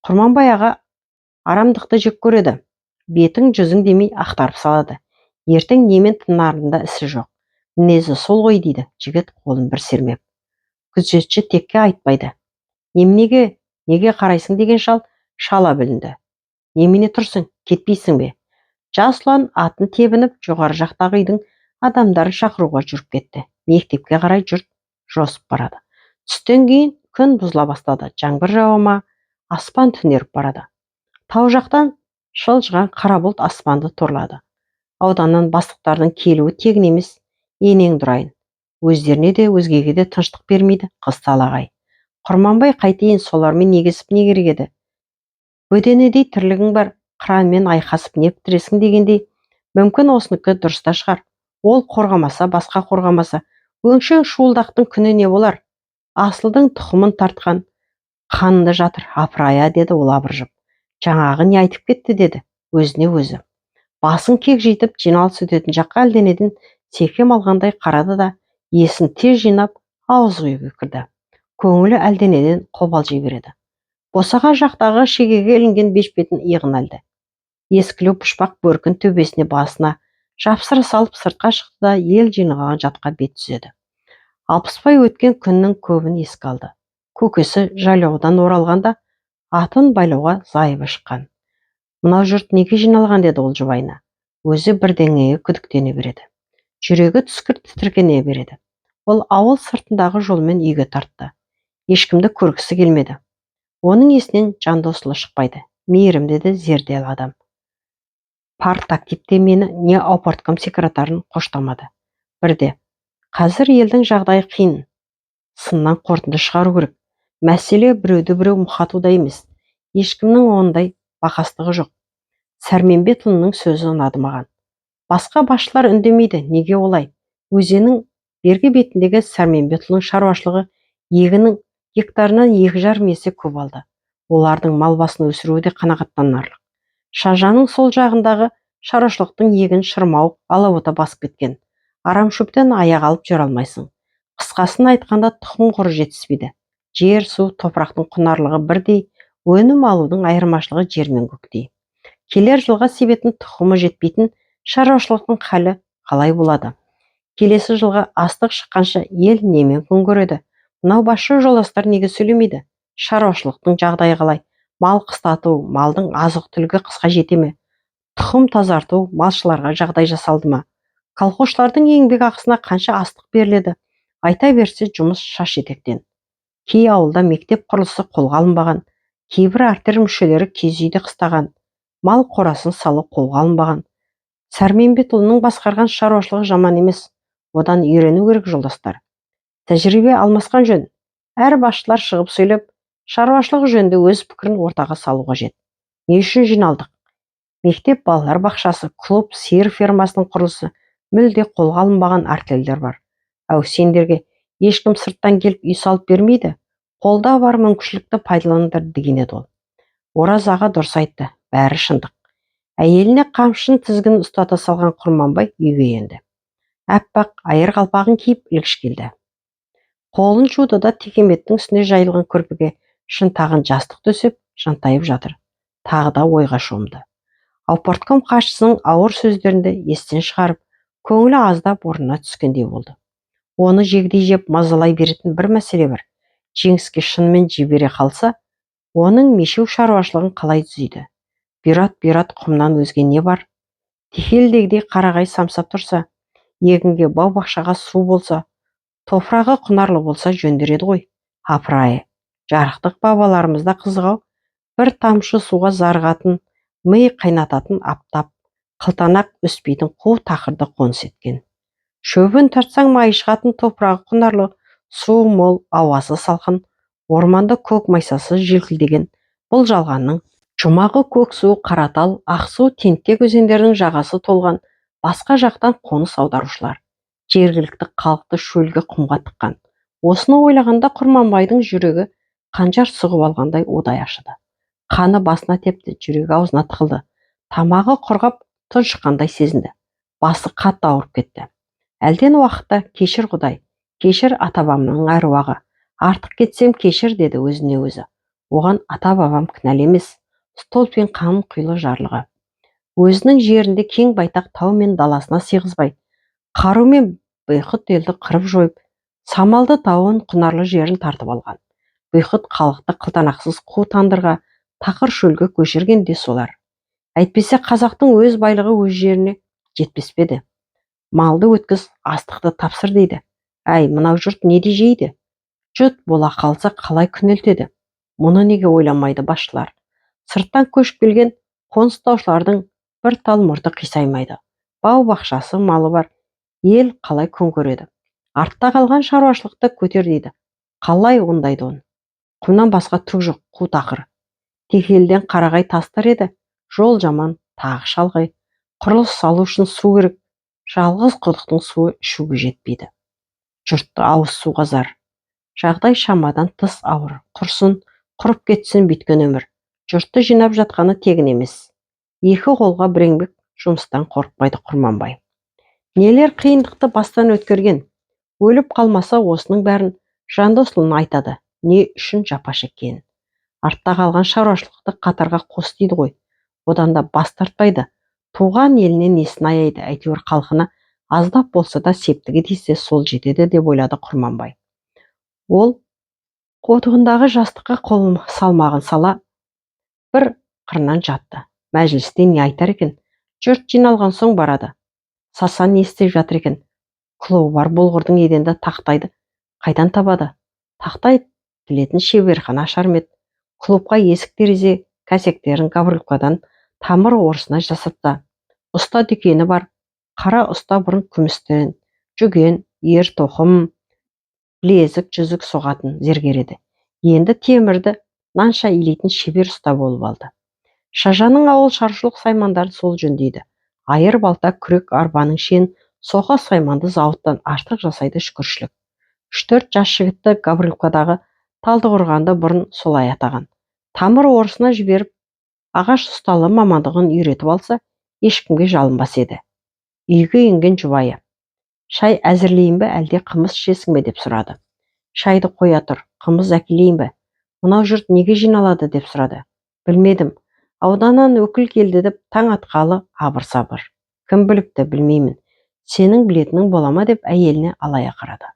Құрманбай аға арамдықты жек көреді. Бетің жүзің демей ақтарып салады. Ертең немен тынарында ісі жоқ. Мінезі сол ғой, дейді жігіт қолын бір сермеп. Күзетші текке айтпайды. Неменеге, неге қарайсың деген шал шала бүлінді. Немене тұрсың, кетпейсің бе? Жас ұлан атын тебініп, жоғары жақтағы үйдің адамдарын шақыруға жүріп кетті. Мектепке қарай жұрт жосып барады. Түстен кейін күн бұзыла бастады. Жаңбыр жауа ма, аспан түнеріп барады. Тау жақтан шылжыған қара бұлт аспанды торлады. Ауданнан бастықтардың келуі тегін емес, енеңді ұрайын. Өздеріне де, өзгеге де тыныштық бермейді қыз талағай. Құрманбай қайтейін, солармен егесіп не керек еді? Бөденедей тірлігің бар, қыранмен айқасып не бітіресің дегендей, мүмкін осыныкі дұрыс та шығар. Ол қорғамаса, басқа қорғамаса, өңшең шуылдақтың күні не болар? Асылдың тұқымын тартқан қанында жатыр, апырая, деді ол абыржып. Жаңағы не айтып кетті, деді өзіне өзі. Басын кекжитіп, жиналыс өтетін жаққа әлденеден секем алғандай қарады да, есін тез жинап, ауыз үйге кірді. Көңілі әлденеден қобалжи береді. Босаға жақтағы шегеге ілінген бешпетін иығына ілді. Ескілеу пұшпақ бөркін төбесіне басына жапсыра салып сыртқа шықты да, ел жиналған жатқа бет түзеді. Алпысбай өткен күннің көбін еске алды. Көкесі жайлаудан оралғанда атын байлауға зайыбы шыққан. Мынау жұрт неге жиналған, деді ол жұбайына. Өзі бірдеңеге күдіктене береді. Жүрегі түскір тітіркене береді. Ол ауыл сыртындағы жолмен үйге тартты. Ешкімді көргісі келмеді. Оның есінен Жандосұлы шықпайды. Мейірімді де зерделі адам. Партактивте мені не аупартком секретарын қоштамады. Бірде, қазір елдің жағдайы қиын. Сыннан қорытынды шығару керек. Мәселе біреуді біреу мұқатуда емес. Ешкімнің ондай бақастығы жоқ. Сәрменбетұлының сөзі ұнады маған. Басқа басшылар үндемейді, неге олай? Өзеннің бергі бетіндегі Сәрменбетұлының шаруашылығы егіннің гектарынан 2,5 есе көп алды. Олардың мал басын өсіруі де қанағаттанарлық. Шажаның сол жағындағы шаруашылықтың егін шырмауық, алабота басып кеткен. Арамшөптен аяқ алып жүре алмайсың. Қысқасын айтқанда, тұқым құры жетіспейді. Жер, су, топырақтың құнарлығы бірдей, өнім алудың айырмашылығы жер мен көктей. Келер жылға себетін тұқымы жетпейтін шаруашылықтың халі қалай болады? Келесі жылға астық шыққанша ел немен күн көреді? Мынау басшы жолдастар неге сөйлемейді? Шаруашылықтың жағдайы қалай? Мал қыстату, малдың азық-түлігі қысқа жете ме? Тұқым тазарту, малшыларға жағдай жасалды ма? Колхозшылардың еңбек ақысына қанша астық беріледі? Айта берсе, жұмыс шаш етектен. Кей ауылда мектеп құрылысы қолға алынбаған, кейбір артель мүшелері киіз үйде қыстаған, мал қорасын салу қолға алынбаған. Сәрменбетұлының басқарған шаруашылығы жаман емес, одан үйрену керек, жолдастар. Тәжірибе алмасқан жөн. Әр басшылар шығып сөйлеп, шаруашылық жөнінде өз пікірін ортаға салу қажет. Не үшін жиналдық? Мектеп, балалар бақшасы, клуб, сиыр фермасының құрылысы мүлде қолға алынбаған артельдер бар. Әу, сендерге ешкім сырттан келіп үй салып бермейді. Қолда бар мүмкіншілікті пайдаланыңдар, деген еді ол. Ораз аға дұрыс айтты, бәрі шындық. Әйеліне қамшының тізгінін ұстата салған Құрманбай үйге енді. Аппақ айыр қалпағын киіп ілгіш келді. Қолын жуды да, текеметтің үстіне жайылған көрпеге шынтағын жастық төсеп, жантайып жатыр. Тағы да ойға шомды. Аупартком хатшысының ауыр сөздерін де естен шығарып, көңілі аздап орнына түскендей болды. Оны жегідей жеп мазалай беретін бір мәселе бар. Жеңіске шынымен жібере қалса, оның мешеу шаруашылығын қалай түзейді? Бұйрат-бұйрат құмнан өзге не бар? Текелдегідей қарағай самсап тұрса, егінге, бау-бақшаға су болса, топырағы құнарлы болса жөндер еді ғой. Апырай, жарықтық бабаларымыз да қызық-ау. Бір тамшы суға зарығатын, ми қайнататын аптап, қылтанақ өспейтін қу тақырды қоныс еткен. Шөбін тартсаң майы шығатын топырағы құнарлы, суы мол, ауасы салқын Орманда көк майсасы желкілдеген бұл жалғанның жұмағы Көксу, Қаратал, Ақсу, Тентек өзендерінің жағасы толған басқа жақтан қоныс аударушылар. Жергілікті халықты шөлге, құмға тыққан. Осыны ойлағанда Құрманбайдың жүрегі қанжар сұғып алғандай удай ашыды. Қаны басына тепті, жүрегі аузына тығылды. Тамағы құрғап, тұншыққандай сезінді. Басы қатты ауырып кетті. Әлден уақытта: «Кешір, Құдай, кешір, ата бабамның әруағы, артық кетсем, кешір», – деді өзіне өзі. Оған ата бабам кінәлі емес. Столпин қан құйлы жарлығы. Өзінің жерінде кең байтақ тау мен даласына сыйғызбай, қарумен бұйқыт елді қырып жойып, Самалды тауын, құнарлы жерін тартып алған. Бұйқыт халықты қылтанақсыз қу тандырға, тақыр шөлге көшірген де солар. Әйтпесе қазақтың өз байлығы өз жеріне жетпес пе еді? Малды өткіз, астықты тапсыр дейді. Әй, мынау жұрт не де жейді? Жұт бола қалса, қалай күнелтеді? Мұны неге ойламайды басшылар? Сырттан көшіп келген қоныстаушылардың бір тал мұрты қисаймайды. Бау бақшасы, малы бар ел қалай күн көреді? Артта қалған шаруашылықты көтер дейді. Қалай ондайды оны? Құмнан басқа түк жоқ, қу тақыр. Текеліден қарағай тастар еді, жол жаман, тағы шалғай. Құрылыс салу үшін су керек. Жалғыз құдықтың суы ішуге жетпейді. Жұртты ауыз суға зар. Жағдай шамадан тыс ауыр. Құрсын, құрып кетсін бүйткен өмір. Жұртты жинап жатқаны тегін емес. Екі қолға бір еңбек, жұмыстан қорықпайды Құрманбай. Нелер қиындықты бастан өткерген. Өліп қалмаса, осының бәрін Жандосұлына айтады, не үшін жапа шеккенін. Артта қалған шаруашылықты қатарға қос дейді ғой, одан да бас тартпайды. Туған еліне несін аяйды? Әйтеуір халқына аздап болса да септігі тисе, сол жетеді деп ойлады Құрманбай. Ол қолтығындағы жастыққа қол салмағын сала бір қырынан жатты. Мәжілісте не айтар екен? Жұрт жиналған соң барады. Сасан не істеп жатыр екен? Клубы бар болғырдың еденді тақтайды қайдан табады? Тақтай тілетін шеберхана ашар ма еді? Клубқа есік, терезе кәсектерін Гавриловкадан тамыр орысына жасатса. Ұста дүкені бар қара ұста бұрын күмістен жүген, ер тоқым, білезік, жүзік соғатын зергер еді, енді темірді нанша илейтін шебер ұста болып алды. Шажаның ауыл шаруашылық саймандарын сол жөндейді. Айыр, балта, күрек, арбаның шен, соқа сайманды зауыттан артық жасайды. Шүкіршілік, үш төрт жас жігітті Гавриловкадағы Талдықорғанды бұрын солай атаған тамыр орысына жіберіп, ағаш ұсталы мамандығын үйретіп алса, ешкімге жалынбас еді. Үйге енген жұбайы: «Шай әзірлейін бе, әлде қымыз ішесің бе?» – деп сұрады. «Шайды қоя тұр, қымыз әкелейін бе? Мынау жұрт неге жиналады?» – деп сұрады. «Білмедім, ауданнан өкіл келді деп таң атқалы абыр сабыр. Кім біліпті, білмеймін. Сенің білетінің бола ма?» – деп әйеліне алая қарады.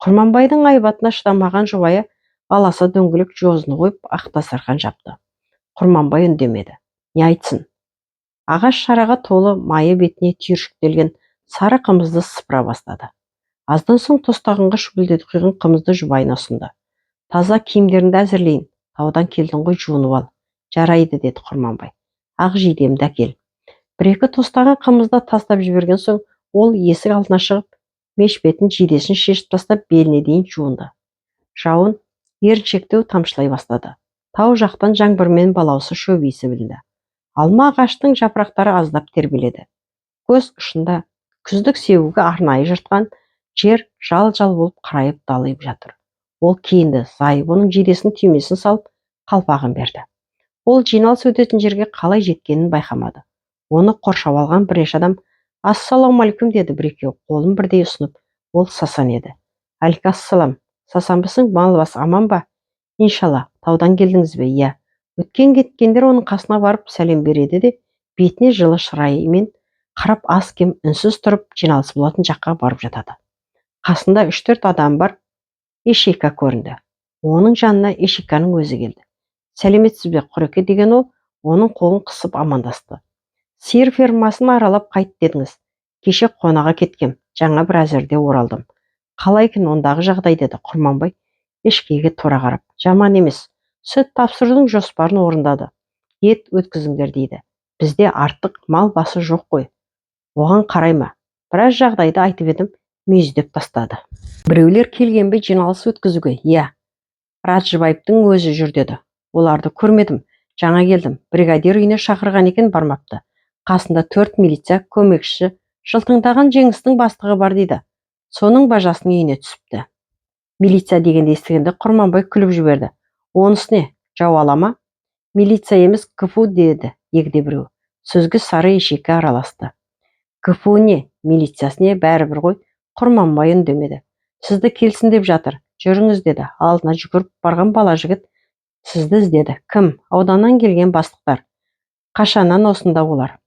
Құрманбайдың айбатына шыдамаған жұбайы аласа дөңгелек жозын қойып, ақ дастархан жапты. Құрманбай үндемеді. Не айтсын? Ағаш шараға толы, майы бетіне түйіршіктелген сары қымызды сыпыра бастады. Аздан соң тостағанға шүпілдетіп құйған қымызды жұбайына ұсынды. «Таза киімдеріңді әзірлейін, таудан келдің ғой, жуынып ал». «Жарайды», – деді Құрманбай. «Ақ жейдемді әкел». Бір екі тостаған қымызды тастап жіберген соң, ол есік алдына шығып, мешпетін, жейдесін шешіп тастап, беліне дейін жуынды. Жауын еріншектеу тамшылай бастады. Тау жақтан жаңбыр мен балауса шөп иісі білінді. Алма ағаштың жапырақтары аздап тербеледі. Көз ұшында күздік себуге арнайы жыртқан жер жал жал болып қарайып, далиып жатыр. Ол киінді. Зайыбы оның жейдесінің түймесін салып, қалпағын берді. Ол жиналыс өтетін жерге қалай жеткенін байқамады. Оны қоршап алған бірнеше адам: «Ассалаумағалейкум!» – деді бір екеуі қолын бірдей ұсынып. Ол Сасан еді. «Әлейкассалам! Сасанбысың? Мал бас аман ба?» «Иншалла. Таудан келдіңіз бе?» «Иә». Өткен кеткендер оның қасына барып сәлем береді де, бетіне жылы шыраймен қарап, аз кем үнсіз тұрып, жиналыс болатын жаққа барып жатады. Қасында үш төрт адам бар Ешека көрінді. Оның жанына Ешеканың өзі келді. «Сәлеметсіз бе, Құреке!» – деген ол, оның қолын қысып амандасты. «Сиыр фермасын аралап қайт дедіңіз. Кеше қонаға кеткем, жаңа бір әзірде оралдым. Қалай екен ондағы жағдай?» – деді Құрманбай Ешкеге тура қарап. «Жаман емес. Сүт тапсырудың жоспарын орындады. Ет өткізіңдер дейді. Бізде артық мал басы жоқ қой. Оған қарай ма? Біраз жағдайды айтып едім, мүйіздеп тастады. Біреулер келген бе жиналыс өткізуге?» «Иә». Раджибаевтың өзі жүр деді. Оларды көрмедім, жаңа келдім. Бригадир үйіне шақырған екен, бармапты. Қасында төрт милиция, көмекшісі, жылтыңдаған Жеңістің бастығы бар дейді. Соның бажасының үйіне түсіпті. Милиция дегенді естігенде Құрманбай күліп жіберді. Онысы не, жау ала ма? Милиция емес, ГПУ деді егде біреу. Сөзге сары ешеке араласты. ГПУ не, милициясы не, бәрібір ғой. Құрманбай үндемеді. Сізді келсін деп жатыр, жүріңіз деді. Алдына жүгіріп барған бала жігіт сізді іздеді. Кім? Ауданнан келген бастықтар. Қашаннан осында олар?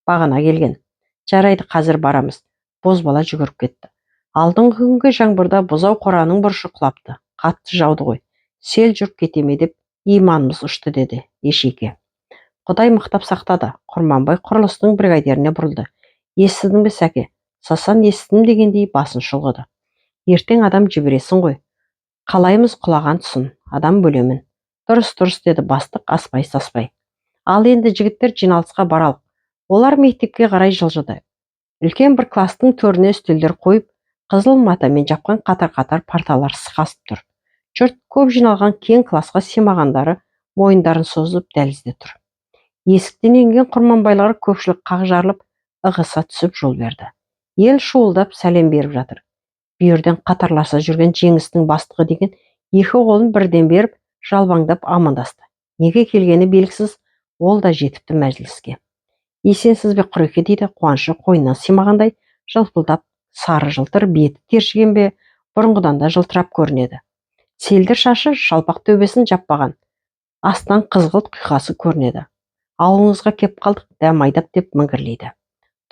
Бағана келген. Жарайды, қазір барамыз. Бозбала жүгіріп кетті. Алдыңғы күнгі жаңбырда бұзау қораның бұрышы құлапты. Қатты жауды ғой. Сел жүріп кете ме деп иманымыз ұшты деді ешеке. Құдай мықтап сақтады. Құрманбай құрылыстың бригадиріне бұрылды. Естідің бе, Сәке? Сасан естідім дегендей басын шұлғыды. Ертең адам жібересің ғой. Қалаймыз құлаған тұсын. Адам бөлемін. Дұрыс, дұрыс деді бастық аспай саспай. Ал енді, жігіттер, жиналысқа баралық. Олар мектепке қарай жылжыды. Үлкен бір класстың төріне үстелдер қойып, қызыл матамен жапқан қатар-қатар парталар сықасып тұр. Жұрт көп жиналған кең классқа сыймағандары мойындарын созып дәлізде тұр. Есіктен енген Құрманбайлар көпшілік қақ жарылып, ығыса түсіп жол берді. Ел шуылдап сәлем беріп жатыр. Бүйірден қатарласа жүрген Жеңістің бастығы деген екі қолын бірден беріп, жалбаңдап амандасты. Неге келгені белгісіз, ол да жетіпті мәжіліске. Есенсіз бе, Құреке дейді қуанышы қойнына сыймағандай жылпылдап, сары жылтыр беті тершіген бе, бұрынғыдан да жылтырап көрінеді. Селдір шашы жалпақ төбесін жаппаған, астынан қызғылт құйқасы көрінеді. Ауылыңызға кеп қалдық, дәм айдап деп міңгірлейді.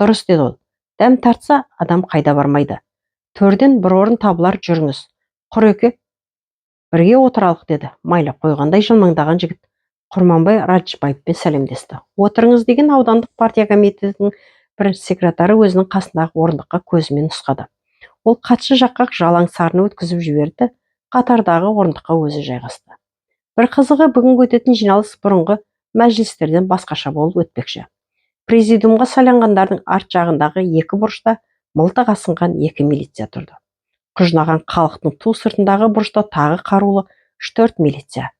Дұрыс деді ол. Дәм тартса, адам қайда бармайды. Төрден бір орын табылар, жүріңіз. Құреке, бірге отыралық деді майлап қойғандай жылмаңдаған жігіт. Құрманбай Раджбаевпен сәлемдесті. Отырыңыз деген аудандық партия комитетінің бірінші секретары өзінің қасындағы орындыққа көзімен нұсқады. Ол хатшы жаққа жалаң сарыны өткізіп жіберді, қатардағы орындыққа өзі жайғасты. Бір қызығы, бүгінгі өтетін жиналыс бұрынғы мәжілістерден басқаша болып өтпекші. Президиумға сайланғандардың арт жағындағы екі бұрышта мылтық асынған екі милиция тұрды. Құжынаған халықтың ту сыртындағы бұрышта тағы қарулы үш-төрт милиция.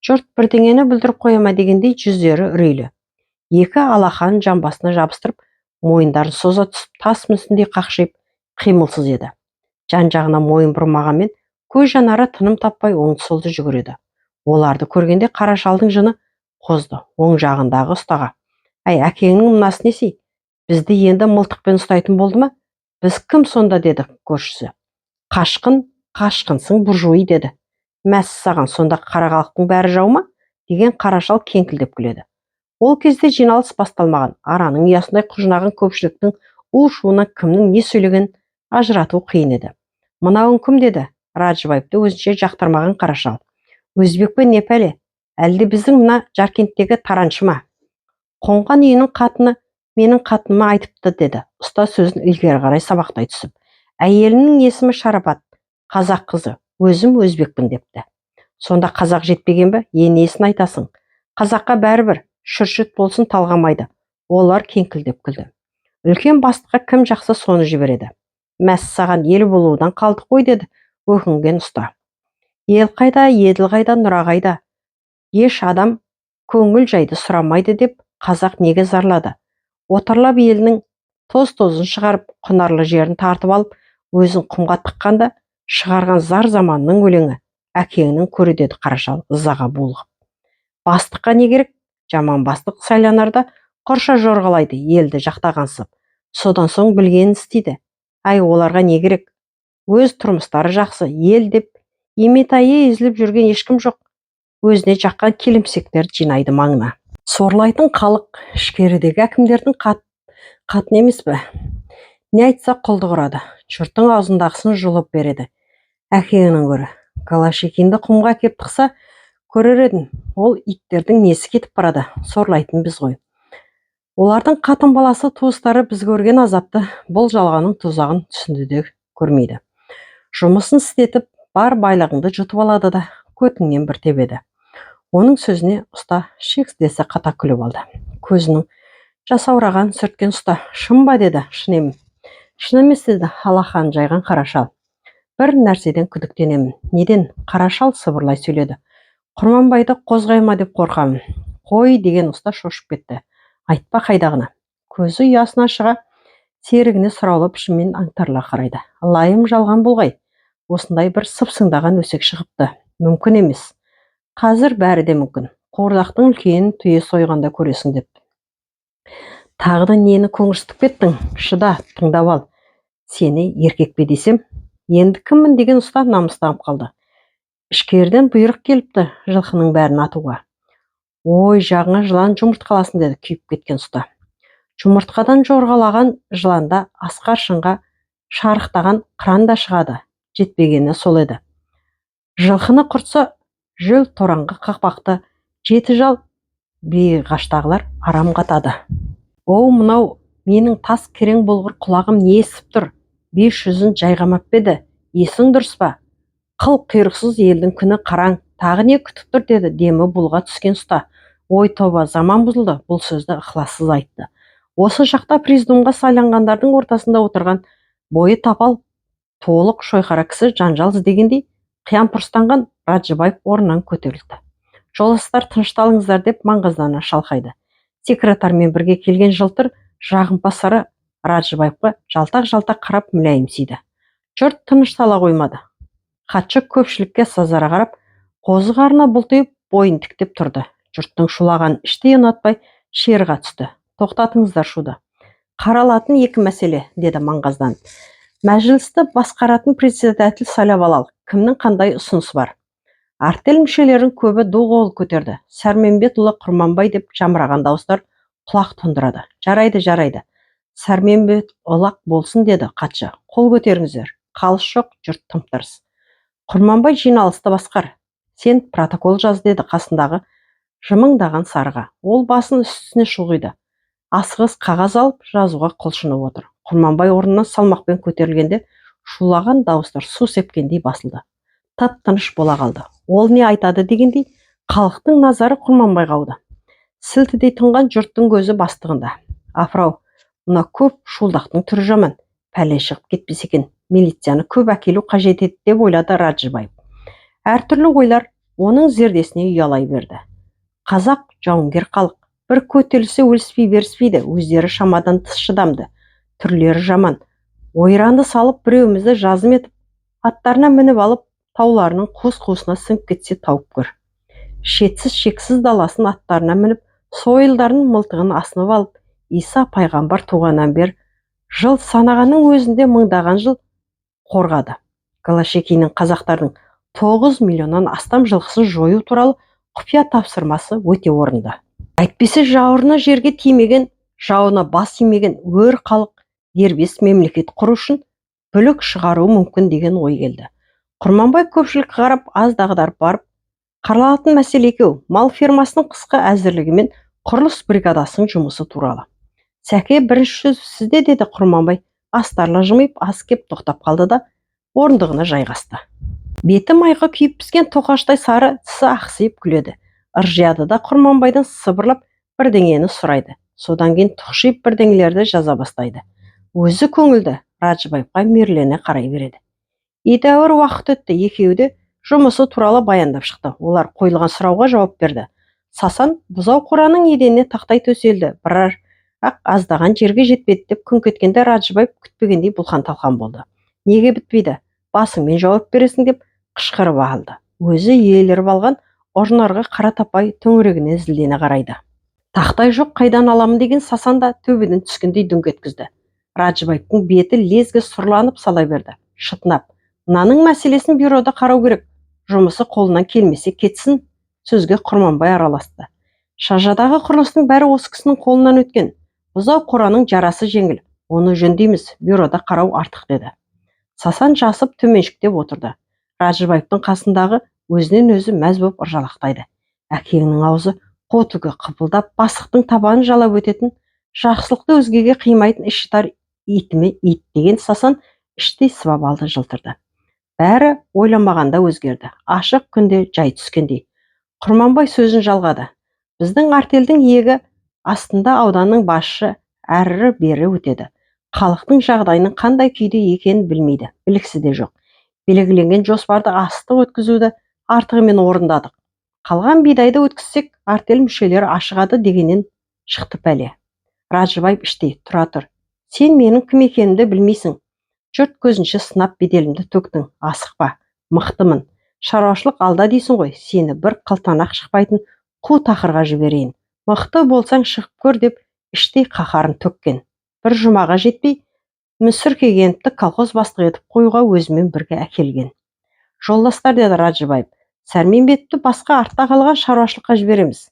Жұрт бірдеңені бүлдіріп қоя ма дегендей жүздері үрейлі. Екі алақан жамбасына жабыстырып, мойындарын соза түсіп, тас мүсіндей қақшиып, қимылсыз еді. Жан жағына мойын бұрмағанмен көз жанары тыным таппай оңды-солды жүгіреді. Оларды көргенде қара шалдың жыны қозды. Оң жағындағы ұстаға: «Әй, әкеңнің мынасы несі? Бізді енді мылтықпен ұстайтын болды ма? Біз кім сонда?» деді көршісі. Қашқын, қашқынсың, буржуй деді. Мәссаған, сонда қара халықтың бәрі жау ма? Деген қара шал кеңкілдеп күледі. Ол кезде жиналыс басталмаған. Араның ұясындай құжынаған көпшіліктің у шуынан кімнің не сөйлегенін ажырату қиын еді. Мынауың кім деді Раджбаевты өзінше жақтырмаған қара шал. Өзбек пе, не пәле? Әлде біздің мына Жаркенттегі тараншы ма? Қонған үйінің қатыны менің қатыныма айтыпты деді ұста сөзін ілгері қарай сабақтай түсіп. Әйелінің есімі Шарапат, қазақ қызы, өзім өзбекпін депті. Сонда қазақ жетпеген бе? Несін айтасың? Қазаққа бәрібір, шүршіт болсын талғамайды. Олар кеңкілдеп күлді. Үлкен бастыққа кім жақсы, соны жібереді. Мәссаған, ел болудан қалдық қой деді өкінген ұста. Ел қайда, Еділ қайда, Нұра қайда? Еш адам көңіл жайды сұрамайды деп қазақ неге зарлады? Отарлап елінің тоз-тозын шығарып, құнарлы жерін тартып алып, өзін құмға тыққанда шығарған зар заманның өлеңі. Әкеңнің көрі деді қарашал ызаға булығып. Бастыққа не керек? Жаман бастық сайланарда құрша жорғалайды елді жақтағансып. Содан соң білгенін істейді. Әй, оларға не керек? Өз тұрмыстары жақсы, ел деп еметайы езіліп жүрген ешкім жоқ. Өзіне жаққан келімсектерді жинайды маңына. Сорлайтын халық ішкерідегі әкімдердің қатыны емес пе? Не айтса құлдық ұрады. Жұрттың аузындағысын жұлып береді. Әкеңнің көрі. Голощекинді құмға әкеп тықса, көрер едің. Ол иттердің несі кетіп барады? Сорлайтын біз ғой. Олардың қатын баласы, туыстары біз көрген азапты, бұл жалғанның тұзағын түсінде де көрмейді. Жұмысын істетіп, бар байлығыңды жұтып алады да, көтіңнен бір тебеді. Оның сөзіне ұста шек десе қата күліп алды. Көзінің жасаураған сүрткен ұста: «Шын ба?» деді. Шын, шын емес деді алақанын жайған қара шал. Бір нәрседен күдіктенемін. Неден? Қара шал сыбырлай сөйледі. Құрманбайды қозғай ма деп қорқамын. Қой, деген ұста шошып кетті. Айтпа қайдағыны. Көзі ұясына шыға серігіне сұраулы пішінмен аңтарыла қарайды. Лайым жалған болғай. Осындай бір сыпсыңдаған өсек шығыпты. Мүмкін емес. Қазір бәрі де мүмкін. Қуырдақтың үлкенін түйе сойғанда көресің деп. Тағы да нені көңірсітіп кеттің? Шыда, тыңдап ал. Сені еркек пе десем, енді кіммін, деген ұста намыстанып қалды. Ішкерден бұйрық келіпті жылқының бәрін атуға. Ой, жағыңа жылан жұмыртқаласын, деді күйіп кеткен ұста. Жұмыртқадан жорғалаған жыланда асқар шыңға шарықтаған қыран да шығады. Жетпегені сол еді. Жылқыны құртса, жөл тораңғы қақпақты жеті жал биғаштағылар арам қатады. Оу, мынау менің тас керең болғыр құлағым не естіп тұр? 500-ін жайғамап па еді? Есің дұрыс па? Қыл құйрықсыз елдің күні қараң, тағы не күтіп тұр, деді демі бұлға түскен ұста. Ой, тоба, заман бұзылды. Бұл сөзді ықылассыз айтты. Осы шақта президиумға сайланғандардың ортасында отырған бойы тапал, толық шойқара кісі жанжал іздегендей қиямпұрыстанған Раджыбаев орнынан көтерілді. Жолдастар, тынышталыңыздар, деп маңғаздана шалқайды. Секретармен бірге келген жылтыр жағымпаз сары Раджыбаевқа жалтақ-жалтақ қарап мүләйімсиді. Жұрт тыныштала қоймады. Хатшы көпшілікке сазара қарап, қозы қарны бұлтиып, бойын тіктеп тұрды. Жұрттың шулағанын іштей ұнатпай шерға түсті. Тоқтатыңыздар шуды. Қаралатын екі мәселе, деді маңғазданып. Мәжілісті басқаратын председатель сайлап алалық. Кімнің қандай ұсынысы бар? Артель мүшелерінің көбі ду қол көтерді. Сәрменбетұлы Құрманбай, деп жамыраған дауыстар құлақ тұндырады. Жарайды, жарайды. Сәрменбетұлы-ақ болсын, деді хатшы. Қол көтеріңіздер. Қалыс жоқ, жұрт тым-тырыс. Құрманбай, жиналысты басқар. Сен протокол жаз, деді қасындағы жымыңдаған сарыға. Ол басын үстіне шұлғиды. Асығыс қағаз алып жазуға құлшынып отыр. Құрманбай орнынан салмақпен көтерілгенде шулаған дауыстар су сепкендей басылды. Тып-тыныш бола қалды. Ол не айтады дегендей халықтың назары Құрманбайға ауды. Сілтідей тұнған жұрттың көзі бастығында. Апырау, мына көп шуылдақтың түрі жаман. Пәле шығып кетпесе екен, милицияны көп әкелу қажет еді, деп ойлады Раджыбаев. Әртүрлі ойлар оның зердесіне ұялай берді. Қазақ жауынгер халық. Бір көтерілсе өліспей беріспейді, өздері шамадан тыс шыдамды. Түрлері жаман. Ойранды салып, біреуімізді жазым етіп, аттарына мініп алып, тауларының қуыс-қуысына сіңіп кетсе тауып көр. Шетсіз шексіз даласын аттарына мініп, сойылдарын, мылтығын асынып алып, Иса пайғамбар туғаннан бері жыл санағанның өзінде мыңдаған жыл қорғады. Голощекиннің қазақтардың 9 миллионнан астам жылқысын жою туралы құпия тапсырмасы өте орынды. Әйтпесе жауырыны жерге тимеген, жауына бас имеген өр халық дербес мемлекет құру үшін бүлік шығаруы мүмкін деген ой келді. Құрманбай көпшілікке қарап аз дағдарып барып, қаралатын мәселе екеу: мал фермасының қысқы әзірлігі мен құрылыс бригадасының жұмысы туралы. Сәке, бірінші сөз сізде, деді Құрманбай астарлы жымиып, аз кеп тоқтап қалды да орындығына жайғасты. Беті майға күйіп піскен тоқаштай сары, тісі ақсиып күледі. Ыржияды да Құрманбайдан сыбырлап бірдеңені сұрайды. Содан кейін тұқшиып бірдеңелерді жаза бастайды. Өзі көңілді Раджыбаевқа мейірлене қарай береді. Едәуір уақыт өтті. Екеуі де жұмысы туралы баяндап шықты. Олар қойылған сұрауға жауап берді. Сасан бұзау қораның еденіне тақтай төселді, бірақ аздаған жерге жетпеді, деп күңк еткенде Раджыбаев күтпегендей бұлқан-талқан болды. Неге бітпейді? Басыңмен жауап бересің, деп қышқырып алды. Өзі еліріп алған ұрынарға қара тапай төңірегіне зілдене қарайды. Тақтай жоқ, қайдан аламын, деген Сасан да төбеден түскендей дүңк еткізді. Раджыбаевтың беті лезге сұрланып сала берді. Шытынап, мынаның мәселесін бюрода қарау керек, жұмысы қолынан келмесе кетсін. Сөзге Құрманбай араласты. Шажадағы құрылыстың бәрі осы кісінің қолынан өткен. Бұзау қораның жарасы жеңіл, оны жөндейміз, бюрода қарау артық, деді. Сасан жасып төменшіктеп отырды. Раджыбаевтың қасындағы өзінен өзі мәз боп ыржалақтайды. Әкеңнің аузы қу түгі қыпылдап, бастықтың табанын жалап өтетін, жақсылықты өзгеге қимайтын ішітар итіме ит, деген Сасан іштей сыбап алды жылтырды. Бәрі ойламағанда өзгерді. Ашық күнде жай түскендей. Құрманбай сөзін жалғады. Біздің артельдің иегі астында ауданның басшы әрі бері өтеді. Халықтың жағдайының қандай күйде екенін білмейді, білгісі де жоқ. Белгіленген жоспарды астық өткізуді артығымен орындадық. Қалған бидайды өткізсек, артель мүшелері ашығады дегеннен шықты пәле. Раджыбаев іштей: «Тұра тұр, сен менің кім екенімді білмейсің. Жұрт көзінше сынап беделімді төктің. Асықпа, мықтымын. Шаруашылық алда дейсің ғой, сені бір қылтанақ шықпайтын қу тақырға жіберейін. Мықты болсаң, шығып көр», – деп іштей қаһарын төккен. Бір жұмаға жетпей Мүсіркегеновті колхоз бастығы етіп қоюға өзімен бірге әкелген. «Жолдастар, – деді Раджыбаев, – Сәрменбетті басқа, артта қалған шаруашылыққа жібереміз.